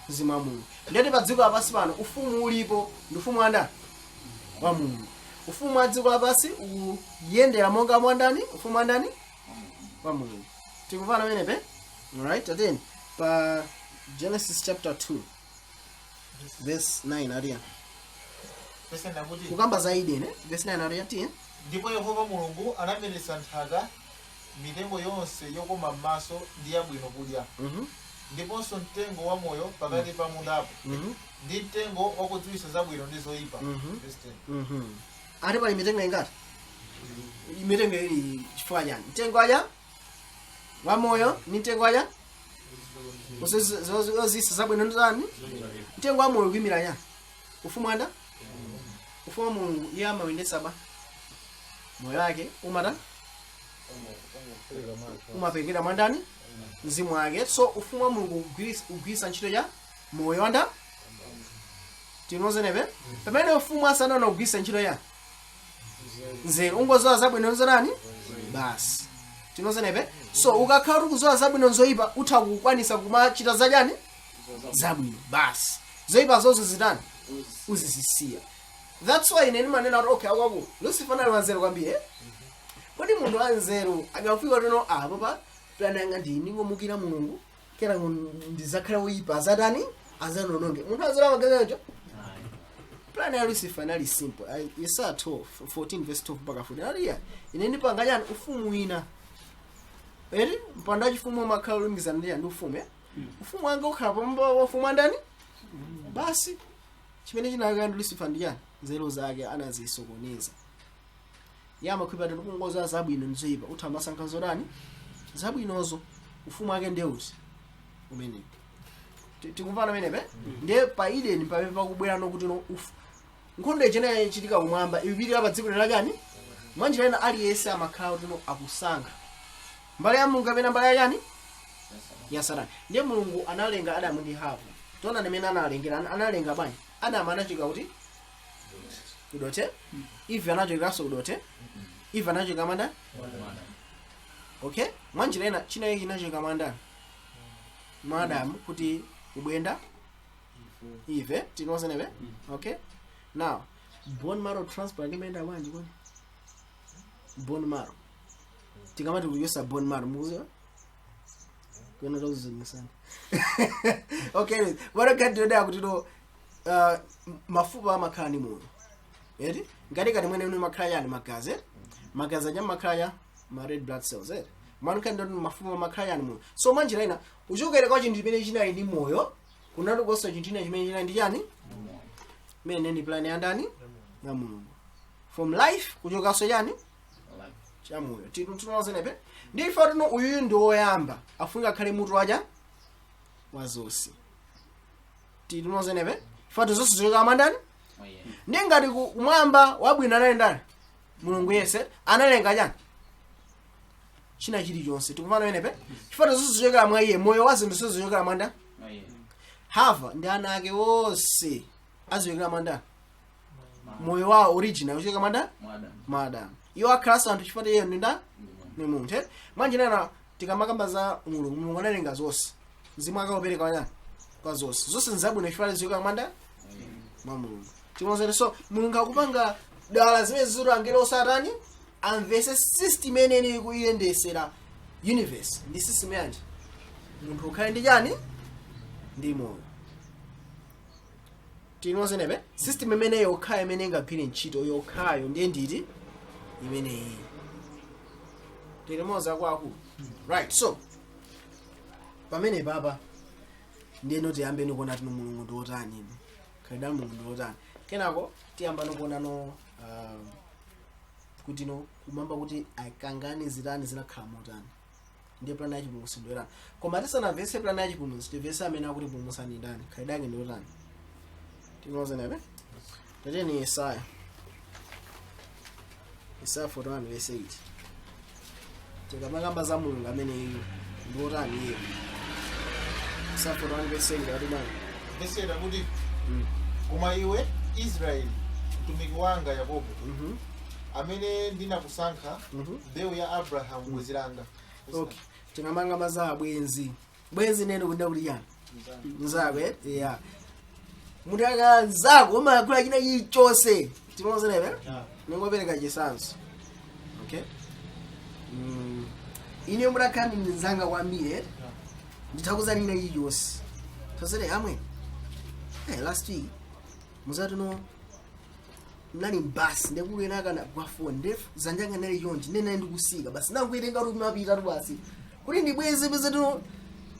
mzimu wa Mulungu. Ndiyati pa dziko lapansi pano ufumu ulipo ndi ufumu wa ndani? Wa Mulungu. Ufumu wa dziko lapansi ukuyendera monga mwa ndani? Ufumu wa ndani? Wa Mulungu. Tikupana pamenepe? Alright, ateni pa Genesis chapter 2 verse 9 aliya. Verse 9 kuti, Kukamba za Eden, eh? Verse 9 aliya, tiye. "Ndipo Yehova Mulungu anameretsa nthaka mitengo yonse yokoma m'maso ndi yabwino kudya, ndiponso mtengo wa moyo pakati pa mundapo, ndi mtengo wakudziwitsa zabwino ndi zoyipa." Verse 10. Ati pali mitengo ingati? Mitengo ili chifukwa chani? Mtengo aja wa moyo ni mtengo aja ozisa zabwino ndi zani? Mtengo wa moyo kuyimira chani? Ufumu anda ufumu wa Mulungu. Iye amawendetsa ba moyo wake umata umapekera mwandani? Mzimu wake. So ufumu wa Mulungu ugwirisa ntchito ya moyo wanda tinozenepe. Pamene ufumu asanaona kugwirisa ntchito ya nzeru, ungozowa zabwino nzotani basi. Tinozenepe? So ukakhala uri kuzowa zabwino nzoyipa, utha kukwanisa kumachita zachani? Zabwino basi. Zoyipa zonse zitani? Uzizisiya. That's why ine ndimanena kuti okay, akwaku Lucifer anali wanzeru kwambiri, eh? Kodi munthu wanzeru akafika tino apo pa plan yanga ndi ndingomukira Mulungu, kera ndizakhale woyipa, azatani? Azanononge. Munthu wanzeru amaganiza plan ya Lucifer inali simple. Yesaya 12 14 verse 12 mpaka 14 aliya, "Ine ndipanga chani? Ufumu wina." Eri mpando wachifumu umakhala ulumikizana ndi ufumu, eh? Ufumu wanga ukhala pamwamba pa ufumu wandani basi. Chimene chinalaka ndi Lucifer ndi chani? Nzeru zake anazisokoneza. Iye amakhulupirira kuti kungozowa zabwino ndi zoyipa utha masankha zotani? Zabwinozo. Ufumu wake ndiye uti umene tikumvana pamenepe? Ndiye pa Eden pamene pakubwera nokuti no nkhondo icheneyo ichitika kumwamba ipitira pa dziko lachani. Mwanjira ina aliyense amakhala kuti no akusankha mbali ya Mulungu kapena mbali ya chani? Ya Satana. Ndiye Mulungu analenga Adamu ndi Hava. Tiona nimene analengera, analenga bwanji? Adamu anachika kuti kudote, Eve anachokanso kudote, Eve anachoka manda. Okay, mwanjira ina china ichi chinachoka mwandani? Mwa Adamu, kuti ubwenda Eve. Tinozenebe? Okay, now bone marrow transplant imayenda bwanji kodi? Bone marrow, tikamati kuyosa bone marrow, mukuziwa kuena takuzimisana. Okay, anyways, warakatioda kuti no mafupa amakhala ndi moyo eti, ngati kati mwene makhala yani magazi, eh? Magazi aja makhala ya ma red blood cells, eh? Mwanukha ndoti mafupa amakhala yani moyo. So mwanjira ina uchokera kwa chinthu chimene chinali ndi moyo kunatukonso chinthu china chimene chinali ndi chani? Mene ndi plan ya ndani? Ya Mulungu. From life kuchokanso chani? Chamoyo. Tinozenepe ndi ife tino uyuyu ndi woyamba, afunika akhale mutu waja wa zonse. Tinozenepe ifatu zonse zochoka mwandani? Ndi ngati kumwamba wabwino anali ndani? Mulungu yese analenga chani? China chilichonse. Tikumvana penepe? Chifukwa zonse zochokera mwa iye, moyo wa zinthu zochokera mwanda. Hava ndi ana ake onse azichokera mwandani? Moyo wawo original uchoka mwanda? Mwa Adamu. Iwo akhalanso anthu chifukwa iye ndi nda ni munthu, eh? Mwanjinana tikamakamba za Mulungu, Mulungu analenga zonse, mzimu akaupereka wanyani kwa zonse, zonse nzabwino chifukwa zichoka mwanda mwa Mulungu. Tikonzere. So Mulungu akupanga dala zimene ziro angelo osatani amvese system imene ikuyendesera universe ndi system yanji? Munthu ukhale ndi chani? Ndi moyo. Tinozenepe? System imene yokhayo imene ingagwire ntchito yokhayo ndiye nditi imeneyi. Tilimoza kwakulu, right? So pamene papa ndiyeno tiyambe nikuona tino Mulungu ndi wotani ino, khalidwe la Mulungu ndi wotani. Kenako tiyamba nikuona no kuti no kumamba kuti akangane zitani, zinakhala motani, ndiye plan yachipulumutso ndi yotani. Koma tisanamvetse plan yachipulumutso, timvetse amene akuti pulumutsani ndani, khalidwe lake ndi yotani. Tinozenepe? Tateni Yesaya, Yesaya 41 verse 8. Tikamakamba za Mulungu amene iyo ndi wotani iye, Yesaya 41 verse 8 ati bwana. Verse 8 akuti, "Koma iwe Israeli, mtumiki wanga, Yakobo, amene ndinakusankha, mbewu ya Abrahamu bwenzi langa." Okay, tikamakamba za abwenzi, bwenzi nene kunda kuti chani? Nzako, eh? Yeah, munthu akanzako umayankhula china chilichonse. Tinozenepe? Ningopereka chitsanzo, okay? Ine mutakhala ndi mnzanga kwambiri, eh? Ndithakuza nina chilichonse tosere amwe. Hey, last week muzati no nali mbasi ndikukenaka kwa phone ndefu zanjanga nali chonchi ndene ndikusika basi nangoitenga kuti mapita tu basi kuti ndibweze peze tino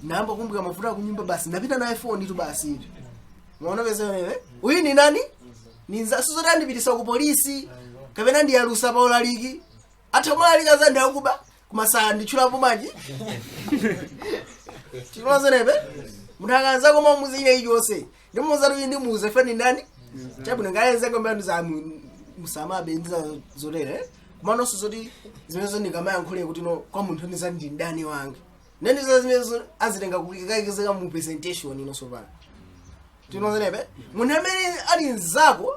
namba kumbuka mafuta kunyumba basi ndapita naye phone tu basi itu. Mwaona peze wewe uyu ni nani? Ninza sizoti andipitisa ku polisi kapena ndiyalusa pa ulaliki atha kumalalika za ndakuba kumasaya nditchulapo manji. Tinozenepe? Munthu akanza koma muzine ichonse ndimuza kuti ndimuze feni ndani chabwino ngayenze ngombe ndiza musamabe ndiza zotere, eh? Kumanonso zoti zimenezo ndingamayankhule kuti no kwa munthu ndiza ndi ndani wanga nendiza zimenezo azitenga kukaikezeka mu presentation inonso pano. Tinozenepe? Munthu amene ali mzako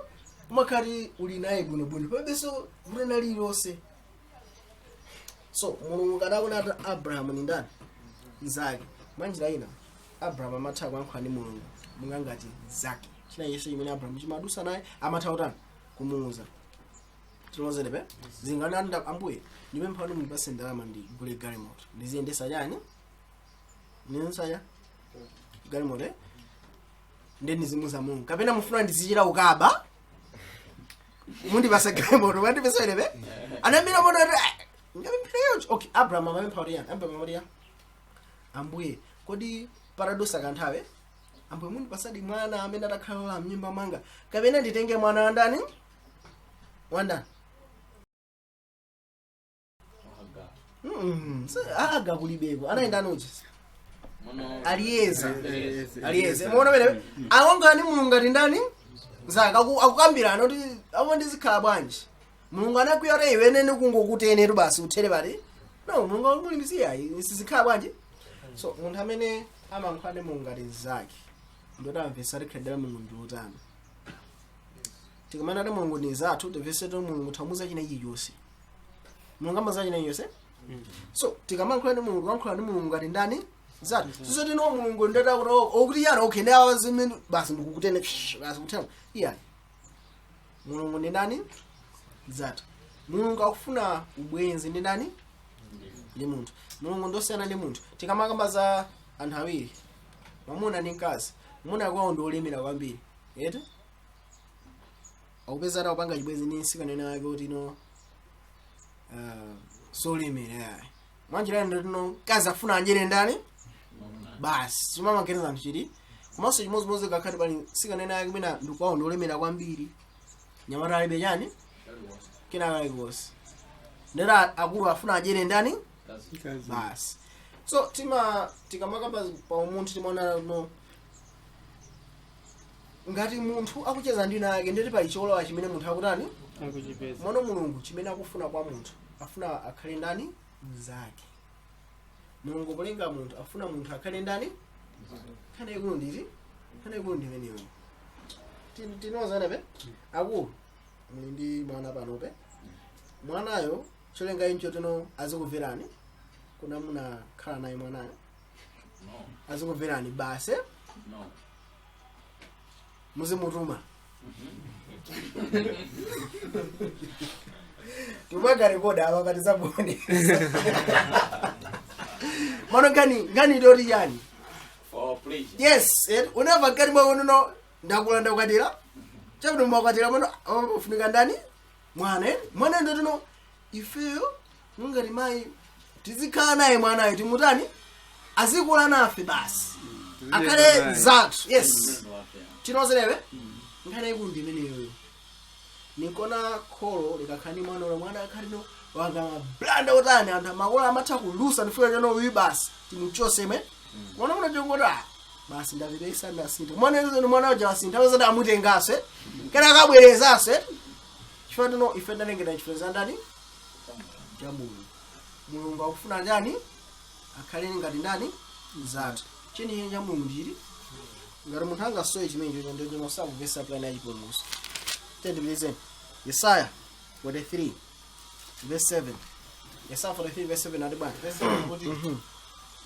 umakhati uli naye bwinobwino palibenso kunena lililonse. So Mulungu kadakuna ati Abrahamu ni ndani? Mzake. Mwanjira ina Abrahamu amatha kuyankhula ndi Mulungu munga ngati zake. China chonse chimene Abrahamu chimadusa naye amatha kutani? Kumuuza. Tinozenepe? Zingananda ambuye ndipempha kuti mundipase ndalama ndigule galimoto ndiziyendesa chani, ndiziyendesa cha galimoto, eh? Ndi ndizimuza Mulungu kapena mufuna ndizichita ukaba mundipasa galimoto mandipesa anambira moto ati ngapemphera. Okay, Abraham amapempha kuti yani? Abraham amati yani? Ambuye, kodi paradusa kanthawi ambuye mundipasadi mwana amene atakhala mnyumba mwanga kapena nditenge mwana wandani wandani? Aga kulibeko anayenda nuja aliyeze aliyeze muona pene awonga ni Mulungu ati ndani zaka akukambirana kuti apo ndizikhala bwanji. Mulungu anakwiya kuti iwe nene kungokutenetu basi uthere pati no. Mulungu akulimbisiya sizikhala bwanji. So munthu amene amayankhula ndi Mulungu ngati mnzake ndoti amvesa kuti khalidwe la Mulungu ndi lotani. Tikamana kuti Mulungu ndi nzathu, timvese kuti Mulungu thamuza china chilichonse. Mulungu amaza china chilichonse. So tikamayankhula ndi Mulungu, tiyankhula ndi Mulungu ngati ndani? Nzathu. So tino Mulungu ndota kuti okuti yani, okay, ndi awa zimene basi ndikukutene basi kutena iyani. Mulungu ndi ndani? Nzathu. Mulungu akufuna ubwenzi ndi ndani? Ndi munthu. Mulungu ndosiyana ndi munthu. Tikamakamba za anthu awiri, mwamuna ndi mkazi, mwamuna kwawo ndi olemera kwambiri, eti akupeza akupanga chibwenzi ndi mtsikana ena wake kuti no solemera yayi. Mwanjira ino tino mkazi afuna adyere ndani? Basi chimamakereza anthu chili komanso chimodzimodzi kakhati pali mtsikana ena wake mwina ndikwawo ndi olemera kwambiri, nyamata alibe chani kena kalikonse, ndera akulu afuna adyere ndani? Basi. So tima tikamakamba pa umunthu, timaona no ngati munthu akucheza ndi nake, ndeti pali cholowa chimene munthu akutani? Akuchipeza. Mwana Mulungu chimene akufuna kwa munthu, afuna akhale ndani? Mnzake. Mulungu polenga munthu afuna munthu akhale ndani? Khane ikulu nditi, khane ikulu ndi imeneyo. Tinozana pe akulu, muli ndi mwana panope, mwanayo cholenga incho tino azikumverani kuna munakhala naye mwanayo? No. Azikumverani basi? No. Muzimutuma tumanga rekoda apa patizabone mano ngani ngani ndoti yani. For our pleasure. Yes, unamva mkati mwako nuno ndakula, ndakwatira chakuti mwakwatira mano ufunika ndani? Mwana, eh? Mwana ndotino ifeyo mungati mayi tizikhala naye mwanayo, timutani, azikula nafe basi, akhale zathu, yes. Chinozerewe nkhani ikulu ndi imeneyoyo. Nikona kholo likakhala ndi mwana ulo, mwana akhali no wangamablanda utani, anthu makolo amatha kulusa ndifika chono uyu basi timuchosemwe mwana muno chongoti ah basi ndapepesa, ndasintha. Mwana eno mwana uja wasintha, wezati amutengaso kena akabwerezaso, chifukwa tino ife ndalengedwa chifukwa za ndani? Cha Mulungu. Mulungu akufuna ndani? Akhale ngati ndani? Mzathu. Chenicheni cha Mulungu ndili ngati munthu angasowe chimenecho, ndio sakuvesa plan ya chipulumutso. Tendipilizeni Yesaya 43 verse 7. Yesaya 43 verse 7 ati bwana? Verse 7 kuti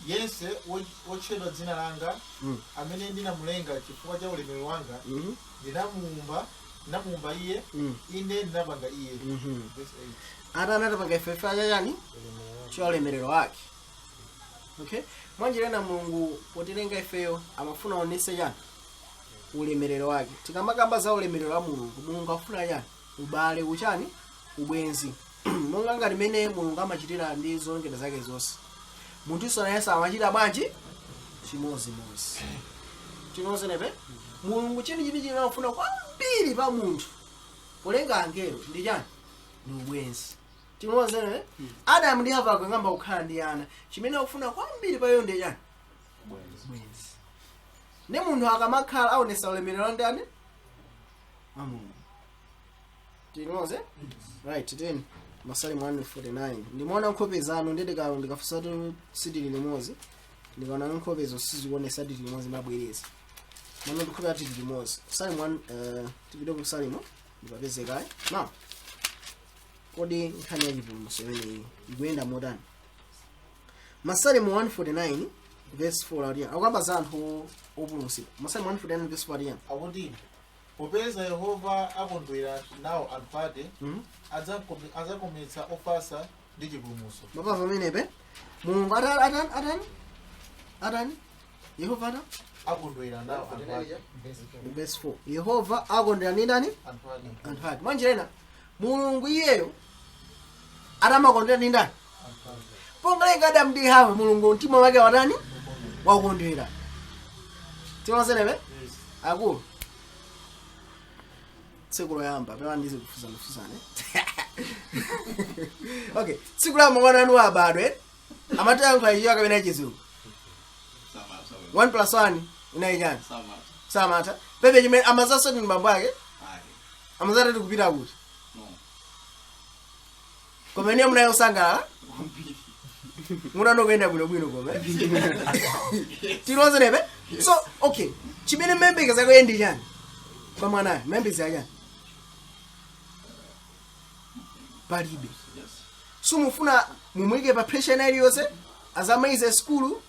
yense wotchedwa dzina langa, amene ndinamulenga chifukwa cha ulemerero wanga, ndinamuumba iye, inde ndinapanga iye. Verse 8. Ati anatipanga ife ife chachani? Cha ulemerero wake. Okay, mwanjira ina Mulungu potilenga ifeyo amafuna aonese chani? Ulemerero wake. Tikamakamba za ulemerero wa Mulungu, Mulungu afuna chani? Ubale, uchani? Ubwenzi, monga ngati mene Mulungu amachitira ndi zolengedwa zake zonse. Munthu nayenso amachita bwanji? Chimozimozi. Chimozinepe Mulungu chenicheni chimene amafuna kwambiri pa munthu polenga angelo ndi chani? Ndi ubwenzi. Chimozinepe Adamu ndi Hava akangamba kukhala ndi ana, chimene akufuna kwambiri pa iyo ndi chani? Ubwenzi. Ne munthu akamakhala aonesa ulemerero wa ndani? Wa Mulungu. Tinoze right then Masalimo 149. Ndimaona nkhope zanu ndidika ndikafunsatu sitili limodzi, ndikaona nkhopezo sizikuonesa tili limodzi, mabwereza mano ndikhope ati tili limodzi. Salimo 1, tipite ku Salimo ndipapezekayi. Now kodi nkhani ya chipulumutso imeneyi ikuyenda motani? Masalimo 149 verse 4 ati, akukamba za anthu opulumutsidwa. Masalimo 149 verse 4 ati? Akuti popeza Yehova akondwera nawo anthu ake, adzakometsa ofatsa ndi chipulumutso. Mapava pamenepe Mulungu atani? Atani? Atani? Atani? Yehova ata Akondwera nawo anthu ake. Verse 4, Yehova akondwera ndi ndani? Anthu ake. Anthu ake. Mwanjira ina Mulungu iyeyo atamakondwera ndi ndani? Anthu ake. Pongalenga Adamu ndi Hava, Mulungu mtima wake watani? Wakondwera. Timazenepe akulu, tsiku loyamba pewa ndizikufuzanifuzane. Okay, tsiku loyamba mwana anu abadwe amatayankha icho akapena Chizungu? 1 plus 1 inayi chani? Samatha pepe chimene amazaso ndi mbambo ake amazati tikupita kuti koma ine munayo sangalala. Munanokuyenda bwinobwino koma tilozenepe. So okay, chimene mmembekeza kuye ndi chani kwa mwanayo? Mmembekeza chani? Palibe. Sumufuna mumuyike pa pressure ina iliyonse, azamalize skulu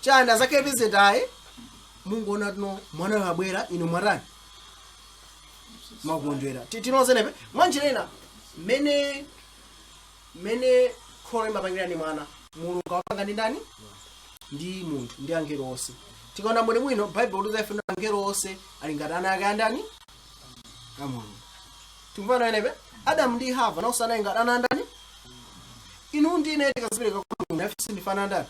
chani, azakepeze taye. Mungoona tino mwanayo abwera, inu mwatani? Mwakondwera. Tinozenepe mwanjira ina mene kholo limapangira ni mwana, Mulungu awapanga ndi ndani? Ndi munthu ndi angelo onse. Tikaona bwino bwino Bible liza ife angelo onse ali ngati ana ake andani? A Mulungu. Tikumvana enepe? Adamu ndi Hava nawonso anali ngati ana andani? Inu ndi ine tikazipereka kwa Mulungu, ife sindifana andani?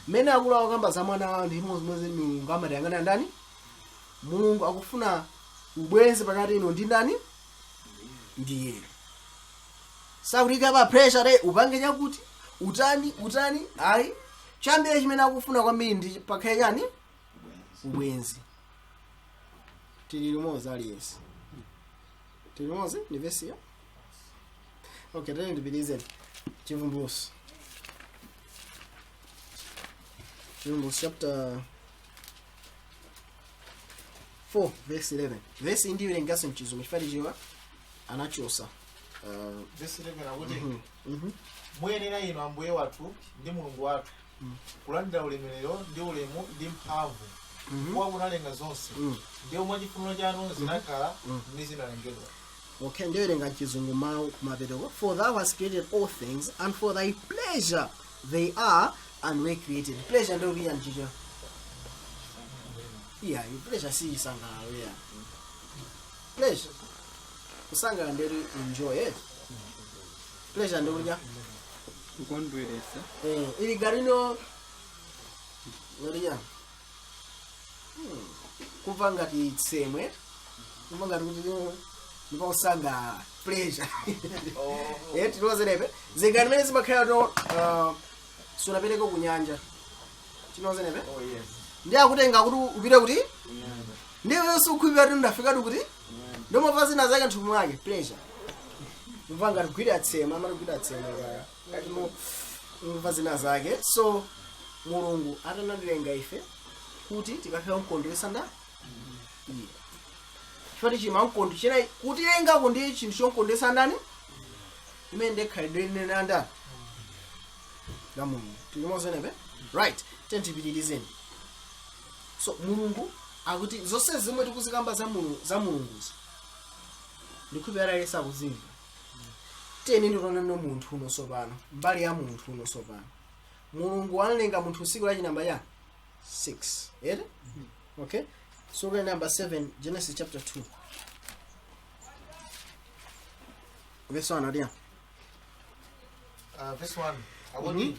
Mmene akulu akukamba za mwana wawo, ndi imodzi Mulungu amatiyang'ana ndani? Mulungu akufuna ubwenzi pakati inu ndi ndani? Ndi iye. Sakutika pa pressure re upange chakuti utani utani, ayi. Chambere chimene akufuna kwambiri ndi pakhale chani? Ubwenzi. Tili limodzi aliyense? Tili limodzi ndi vesiyo? Okay, tene ndipitizeni. Chivumbulutso chapter 4 verse 11. Verse ndiwerengaso mchizungu chifukwa chiwa anachosa. Verse 11 akuti, "Muyenera inu, Ambuye wathu ndi Mulungu wathu, kulandira ulemerero ndi ulemu ndi mphamvu, kuwa munalenga zonse, ndipo mwa chifuniro chanu zinakhala ndi zinalengedwa." Okay, ndiwerenga mchizungu mawu kumapetoko. "For thou hast created all things, and for thy pleasure they are and were created." Pleasure ndikuya mchicho. Yeah, pleasure si isangalalo, yeah. Pleasure. Kusangalala ndiri enjoy it. Pleasure ndikuya. Kukondweresa. Ili garino ngariya. Kumva ngati tsemwe. Kumva ngati kuti ndipo kusangalala. Pleasure. Tilozerepe. Zingati mene zimakhala to sunapereke kunyanja. Tinozenepe? Oh yes. Ndi akutenga kuti upite kuti ndiwe sukhulupirira kuti ndafikadi kuti ndomva zina zake nthupi mwake, pleasure. Mva ngati kugwira tsema, amati kugwira tsema kaya ngati mu mva zina zake. So Mulungu atanatilenga ife kuti tikakhale mkondweresa nda iye, chifukwa chima mkondo china kutilengako ndi chinthu chomkondweresa ndani? Imene ndekhalidwe linene ndani? La Mulungu. Tilimozenepe? Right, tentipitirizeni. So Mulungu akuti zonse zimwe tikuzikamba za Mulungu, za Mulunguzi, ndikhulupirira aliyense akuzimva. Tiyeni nditoneno munthu uno sopano, mbali ya munthu uno sopano. Mulungu analenga munthu tsiku la chinamba ya 6 ere. Okay, so kuli number 7, Genesis chapter 2 verse 1 adiya. Verse 1 akuti,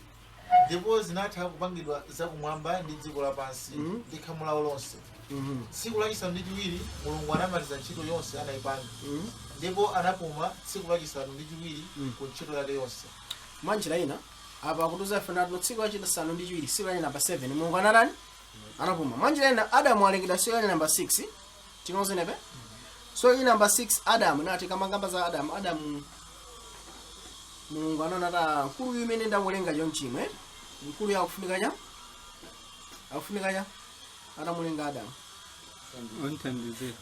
"Ndipo zinatha kupangidwa zakumwamba ndi dziko lapansi ndi khamu lawo lonse. Tsiku lachisanu ndi chiwiri Mulungu anamaliza ntchito yonse anayipanga, ndipo anapuma tsiku lachisanu ndi chiwiri ku ntchito yake yonse." Mwanjira ina apa akutiuza ife nati tsiku lachisanu ndi chiwiri, tsiku la namba 7, Mulungu anatani? Anapuma. Mwanjira ina Adamu alengedwa tsiku la namba 6. Tinozenepe? So iyi namba 6 Adamu nati kamangamba za Adamu. Adamu Mulungu anaona ta mkulu uyu imene ndamulenga chonchimwe, mkulu yakufunika cha akufunika cha atamulenga Adamu. Onthandizira.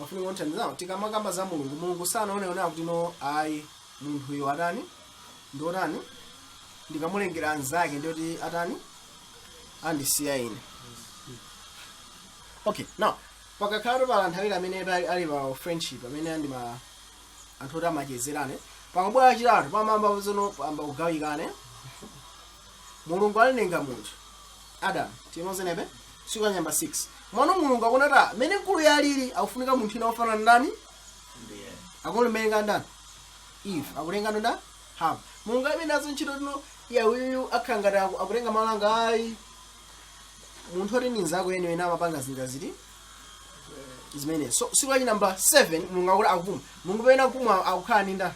Afunika onthandizawo. Tikamakamba za Mulungu, Mulungu sanaoneona kuti no, ayi, munthu uyu atani ndiotani, ndikamulengera anzake ndiyoti atani andisiya ine. Okay, now pakakhala pala anthu awiri amene ali pa friendship, amene andi ma anthu oti amachezerane, pamabwera chitatu pamamba zono amba kugawikane. Mulungu analenga munthu Adamu, tinozenepe, tsiku la namba 6. Mwana Mulungu akuona ta mene mkulu yalili akufunika munthu ina ofanana ndani? Akulenga ndani? Eve. Akulenga nda Hava. Mulungu alibe nazo ntchito tino ya uyu akhala ngati akutenga malo anga, ayi. Munthu oti ni nzako ene amapanga zinthu ziti zimene. So tsiku lachi namba 7 Mulungu akuti akupuma. Mulungu pamene akupuma akukhala ndi nda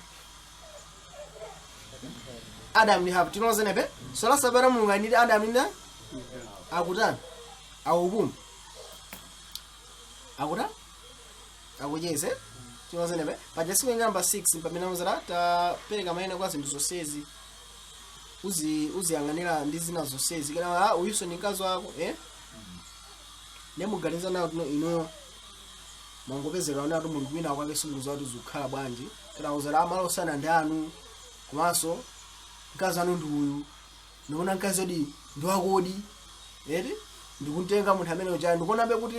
Adam ndi Hava. Tinozenepe? So la sabata Mulungu ali ndi Adam ndi nda akutani? Akupuma, akuta akucheze. Tinozenepe? Paja tsiku namba 6 pamene amuzala tapereka mayina kwa zinthu zonsezi. Uziyang'anira ndi zina zonsezi kana ah, uyuso ndi mkazi wako, eh? Nemuganiza nawo tino inuyo mwangopezeka nato muli kwina kwake, simukuziwa kuti zikukhala bwanji, kana uzala amalo osana ndi anu, komanso mkazi anu ndi uyu. Ndikuona mkazi odi ndi wakodi eti, ndikuntenga munthu amene uja, ndikuonabe kuti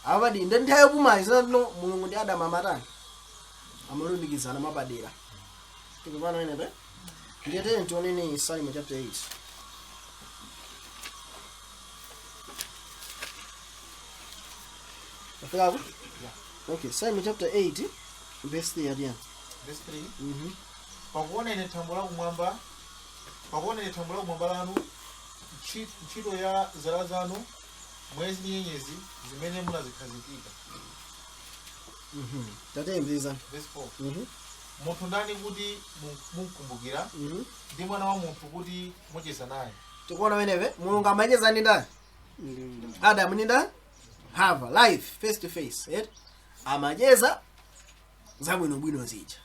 apadi ndi nthawi yopumayi zinatino Mulungu ndi Adamu amatani, amalumikizana mwapadera. Tikupana wenepe? Ndiye tiyeni tionene Salimo chapter 8. Afikapo? Okay, Salimo chapter 8 verse 3 atiyani? Verse 3. Pakuona ine thambo lakumwamba, pakuona ine thambo lakumwamba lanu, ntchito ya zala zanu, mwezi ndi nyenyezi zimene munazikhazikika. Tatiyembeza. Verse 4. Munthu ndani kuti mumkumbukira, ndi mwana wa munthu kuti mucheza naye? Tikuona wenepe Mulungu amacheza ndi ndani? Adamu ndi ndani? Hava, live, face to face, eh? Amacheza zabwinobwino zija.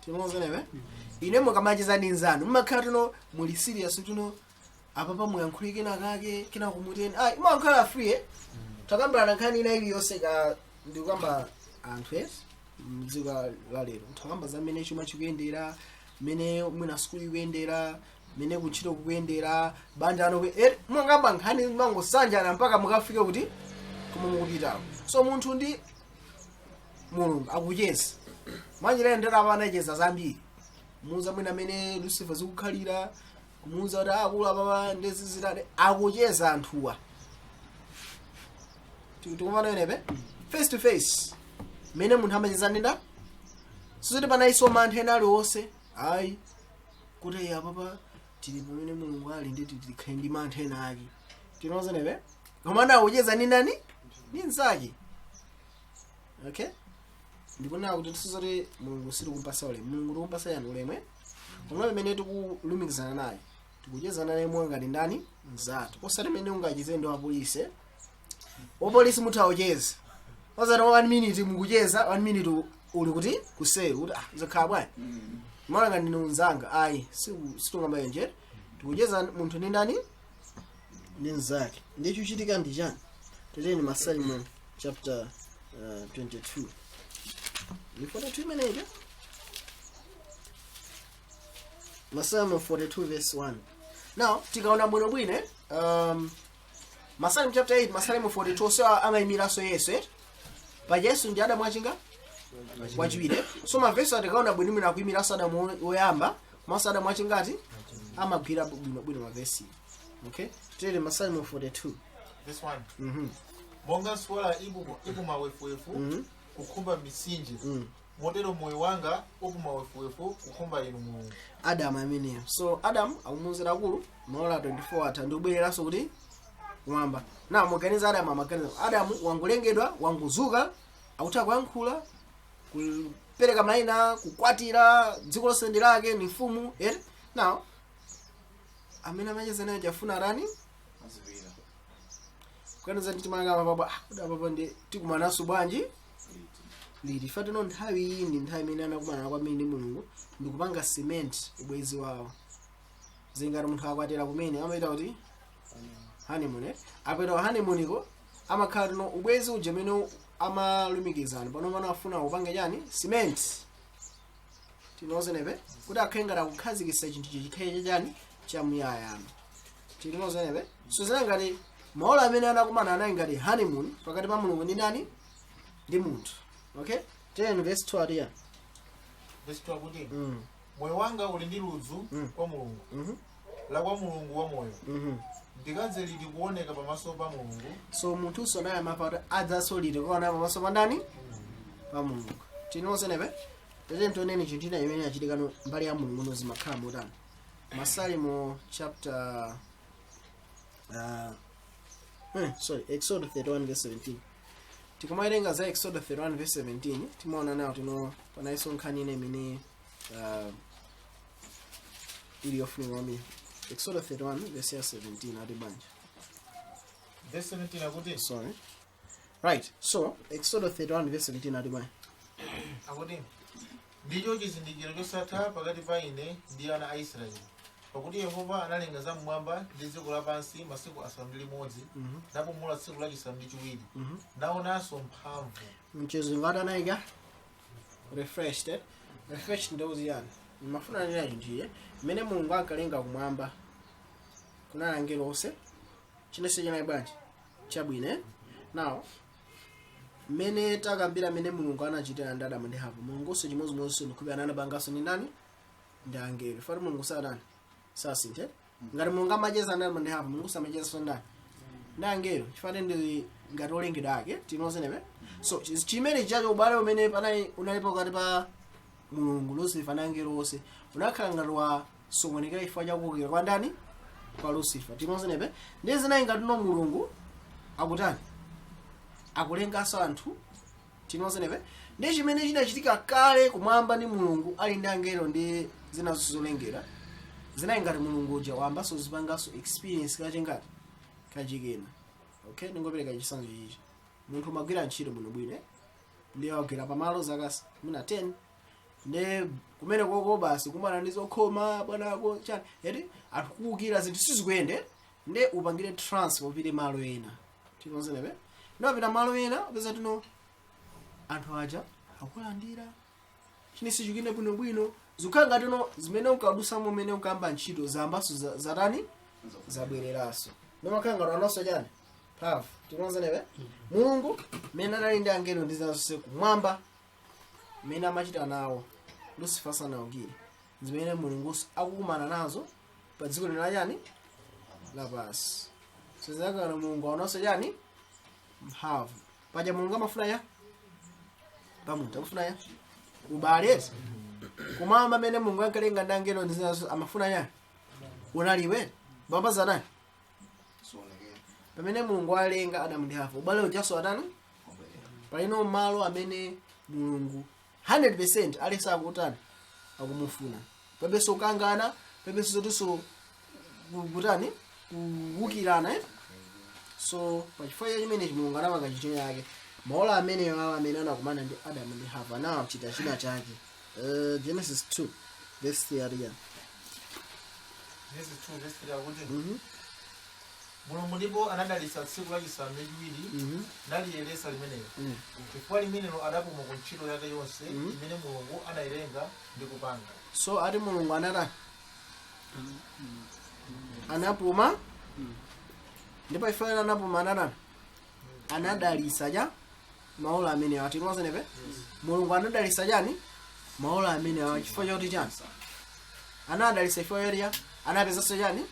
Tinozenewe ine mukamacheza ndi nzanu mmakhala tuno muli serious, tuno apapa muyankhule kena kake kena kumuteni, ayi, mumakhala free, eh? Takambirana nkhani ina iliyonse ka ndikukamba anthu, eh? Mdziko la lero takamba za mmene chuma chikuyendera, mmene mwina sukulu ikuyendera, mmene kuntchito kukuyendera, banja ano, eh, mungamba nkhani mangosanjana mpaka mukafike kuti komwe mukupitako. So munthu ndi Mulungu akucheza mwanjira ndera apa anacheza zambiri, kumuuza mwina amene Lucifer zikukhalira, kumuuza kuti akulu apapa ndezizitade, akucheza anthuwa. Tikumana yenepe face to face mmene munthu amacheza ndinda sizoti panaiso mantha ena aliwonse, ayi, kuti iye apapa tili pamene Mulungu ali ndi tikhale ndi mantha ena ake. Tinozenepe komanda akucheza ndi ndani? Ndi mnzake. Okay, ndikunena kuti tisizoti Mulungu sitikumpasa ulemu. Mulungu tikumpasa yani ulemu, eh? Koma pamene tikulumikizana naye, tikuchezana naye mwangati ndani? Mzathu, osati mene ungacheze ndi wapolisi. Wapolisi mutha ucheze, osati one minute mukucheza, one minute uli kuti kuseri kuti ah, zakhala bwanji, mwana ngati ndine unzanga, ayi, situngamayonjere. Tikucheza munthu ndi ndani? Ndi mnzake. Ndiye chochitika ndi chani? Teteni Masalimo chapter 22 ni 42 imeneyo, Masalimo 42 verse 1. Now tikaona bwinobwino, Masalimo chapter 8, Masalimo 42, so amayimiranso Yesu, eh? Pa Yesu ndi Adamu achinga wachiwiri. So mavesi atikaona bwinobwino akuyimiranso Adamu woyamba komanso Adamu achingati, amagwira bwinobwino mavesi. Okay, tere Masalimo 42 Verse 1. Monga nswala ipuma wefuwefu kukhumba mitsinje, motero moyo wanga upuma wefuwefu kukhumba inu, Mulungu. Adamu ameneyo. So Adamu akumuwuzira akulu maola 24 atha ndikubwereranso kuti kumwamba. Na muganiza Adamu amaganiza, Adamu wangolengedwa, wanguzuka, akutha kuyankhula, kupereka mayina, kukwatira, dziko lonse ndi lake, ni mfumu, eti? Now amene amacheza naye chafuna rani? Azipira. Kukaniza ndi timalanga papa, ah, kuda papa ndi tikumananso bwanji liti? Fatino nthawi iyi ndi nthawi imene anakumana kwambiri ndi Mulungu ndikupanga cement ubwezi wawo. Zingati munthu akwatira kumene amaita kuti honeymoon, eh? Apita honeymoon iko amakhala tino ubwezi uja umene amalumikizana pano pano afuna kupanga chani? Cement. Tinozenepe kuti akhale ngati akukhazikitsa chinthu chikhale chachani? Chamuyayano. Tinozenepe? So zina ngati maola amene anakumana anali ngati honeymoon pakati pa Mulungu ndi ndani? Ndi munthu. Okay, 10 verse 2 atiya. Verse 2 akuti, moyo wanga uli ndi ludzu kwa Mulungu, la kwa Mulungu wa moyo. Ndikadze liti kuoneka pamaso pa Mulungu? So munthuso naye amapa kuti adzasolire kuona pamaso pa ndani? Pa Mulungu. Tinozenepe? Tete tioneni chinthu china imene yachitikano mbali ya Mulungu no zimakhala motani. Masalimo chapter sorry, Exodus 31 verse 17. Tikamawerenga za Exodus 31 verse 17 timaona nawo tino panaiso nkhani ine imene ili yofunika kwambiri. Exodus 31 verse ya 17 ati bwanji? Verse 17 akuti, Sorry, right, so Exodus 31 verse 17 ati bwanji? Akuti, Ndicho chizindikiro chosatha pakati pa ine ndi ana a Israeli, pakuti Yehova analenga zam'mwamba ndi dziko lapansi masiku 6 napumula tsiku lachisanu ndi chiwiri, naonanso mphamvu. Mchizungu atanayika refreshed, eh? Refreshed ndoziyani mafuna nena chinthu mmene Mulungu ankalenga kumwamba, kunali angelo onse, chinense chinali bwanji? Chabwino, eh? Now mmene takambira mmene Mulungu anachitira ndi Adamu ndi Hava, Mulungunso chimodzimodzinso ndikhupira anapanganso ndi ndani? Ndi angelo. Fati Mulungu satani sasinthe. Ngati Mulungu amacheza ndi Adamu ndi Hava, Mulungu samachezanso ndani? Ndi angelo, chifukwa ndi ngati olengedwa ake tinozenepe. So chimene chacho ubale umene panali unalipo pakati pa Mulungu, Lucifer ndi angelo onse unakhala ngati wasokonekera chifukwa chakuwukira kwa ndani? Kwa Lucifer. Tinozenepe ndi zinayi ngati no Mulungu akutani? Akulenganso anthu. Tinozenepe ndi chimene chinachitika kale kumwamba ndi Mulungu ali ndi angelo ndi zina zonse zolengedwa, zinayi ngati Mulungu uja wambanso zipanganso experience kachingati kachikena. Okay, ndingopereka chitsanzo chichi. Munthu umagwira ntchito bwinobwino, eh? Ndiye wagwira pamalo zaka mwina 10, ndi kumene koko basi kumana ndi zokhoma bwanako chani eti anthu kuwukira, zinthu sizikuyende, ndi upangire transfer upite malo ena. Tinozenepe ndimapita malo ena, upeza tino anthu aja akulandira chine sichikuyenda bwinobwino, zikukhala ngati no zimene unkadusamo umene unkamba ntchito zambaso zatani zabwereranso, ndimakhala ngati anonso chani mphamvu. Tinozenepe Mulungu mmene anali ndi angelo ndi zonse kumwamba, mmene amachita nawo Lucifer sanaukire, zimene Mulungu akukumana nazo pa dziko lino lachani lapansi. So zinakana Mulungu aonanso chani mphamvu. Paja Mulungu amafuna ya pa munthu amafuna ya ubale. Kumwamba amene Mulungu ankalenga ndi angelo ndi zinazo amafuna ya unaliwe bamba nani pamene Mulungu alenga Adamu ndi Hava, ubale ujaso atani palino malo amene Mulungu 100% alesa akutani akumufuna, pebenso kukangana, pebenso zotinso kutani kuwukirana, eh? So pachifukwa cha chimenechi Mulungu anapanga chinthu chake maola amene awa amene anakumana ndi Adamu ndi Hava nawo chita china chake. Genesis 2 verse 3. Genesis 2 verse 3 akuti, Mulungu ndipo anadalitsa tsiku lachisanu ndi chiwiri naliyeretsa limenelo, chifukwa limenelo adapuma ku ntchito yake yonse imene Mulungu anayilenga ndi kupanga. So ati Mulungu anatani? Anapuma. Ndipo ife anapuma anatani? Anadalitsa cha maola amene awa. Tinozenepe Mulungu anadalitsa chani maola amene awa chifukwa choti chani anadalitsa chifukwa choti cha anapezanso chani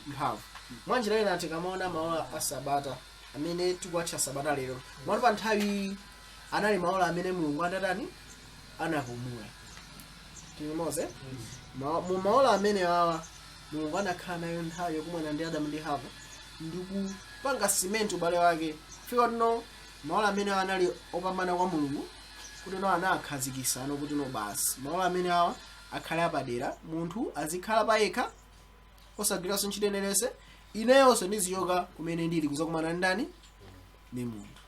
mphamvu. Mwanjira ina tikamaona maola a sabata amene tikuwatcha sabata lero, mwati pa nthawi anali maola amene Mulungu anatani anapumula. Tilimoze mu maola amene awa Mulungu anakhala nayo nthawi yokumana ndi Adamu ndi Hava ndi kupanga cement ubale wake fika tino maola amene awa anali opambana kwa Mulungu kuti no anakhazikisano kuti no basi maola amene awa akhale apadera, munthu azikhala payekha osagwiranso ntchito inenese, ineyonso ndizichoka kumene ndili kuzakumana ndani ndi munthu.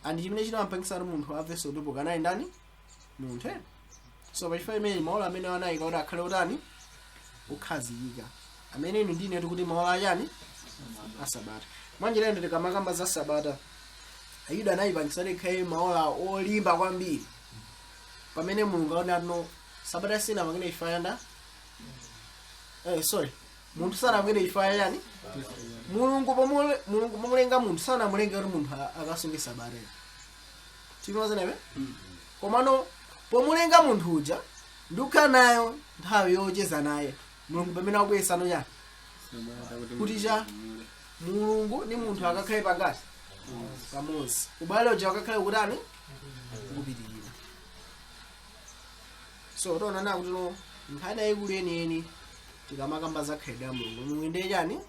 And chimene chinampangisa kuti munthu amvenso ndipo kanali ndani? Munthu, eh? So pachifukwa imene maola amene anayika kuti akhale utani ukhazikika amene inu ndine tikuti maola achani asabata. Mwanjira ino tikamakamba za sabata, Ayuda anayipangisa ikhale maola olimba kwambiri, pamene Mulungu aona no sabata sina pamene ifayanda, sorry, munthu sanamwene ifaya yani Mulungu pomule Mulungu pomulenga munthu sanamulenga kuti munthu akasunge sabata. Tinozenepe komano pomulenga munthu uja ndikukhala nayo nthawi yocheza naye Mulungu pamene akubweresano chani kuti cha Mulungu ni munthu akakhale pangati pamodzi, ubale uja akakhale kutani kupitirira. So tiona na kuti no nkhani yayikulu yeniyeni tikamakamba za khalidwe la Mulungu, Mulungu ndiye chani?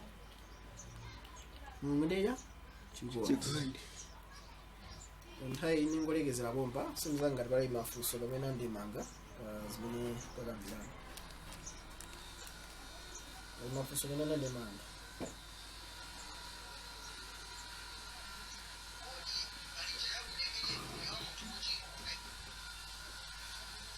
Mulungu ndiye cha chikondi. Nthawi ini ngolekezera pompa, sindizangati pali mafunso pamene andimanga zimene takambirana. Pali mafunso pamene andimanga?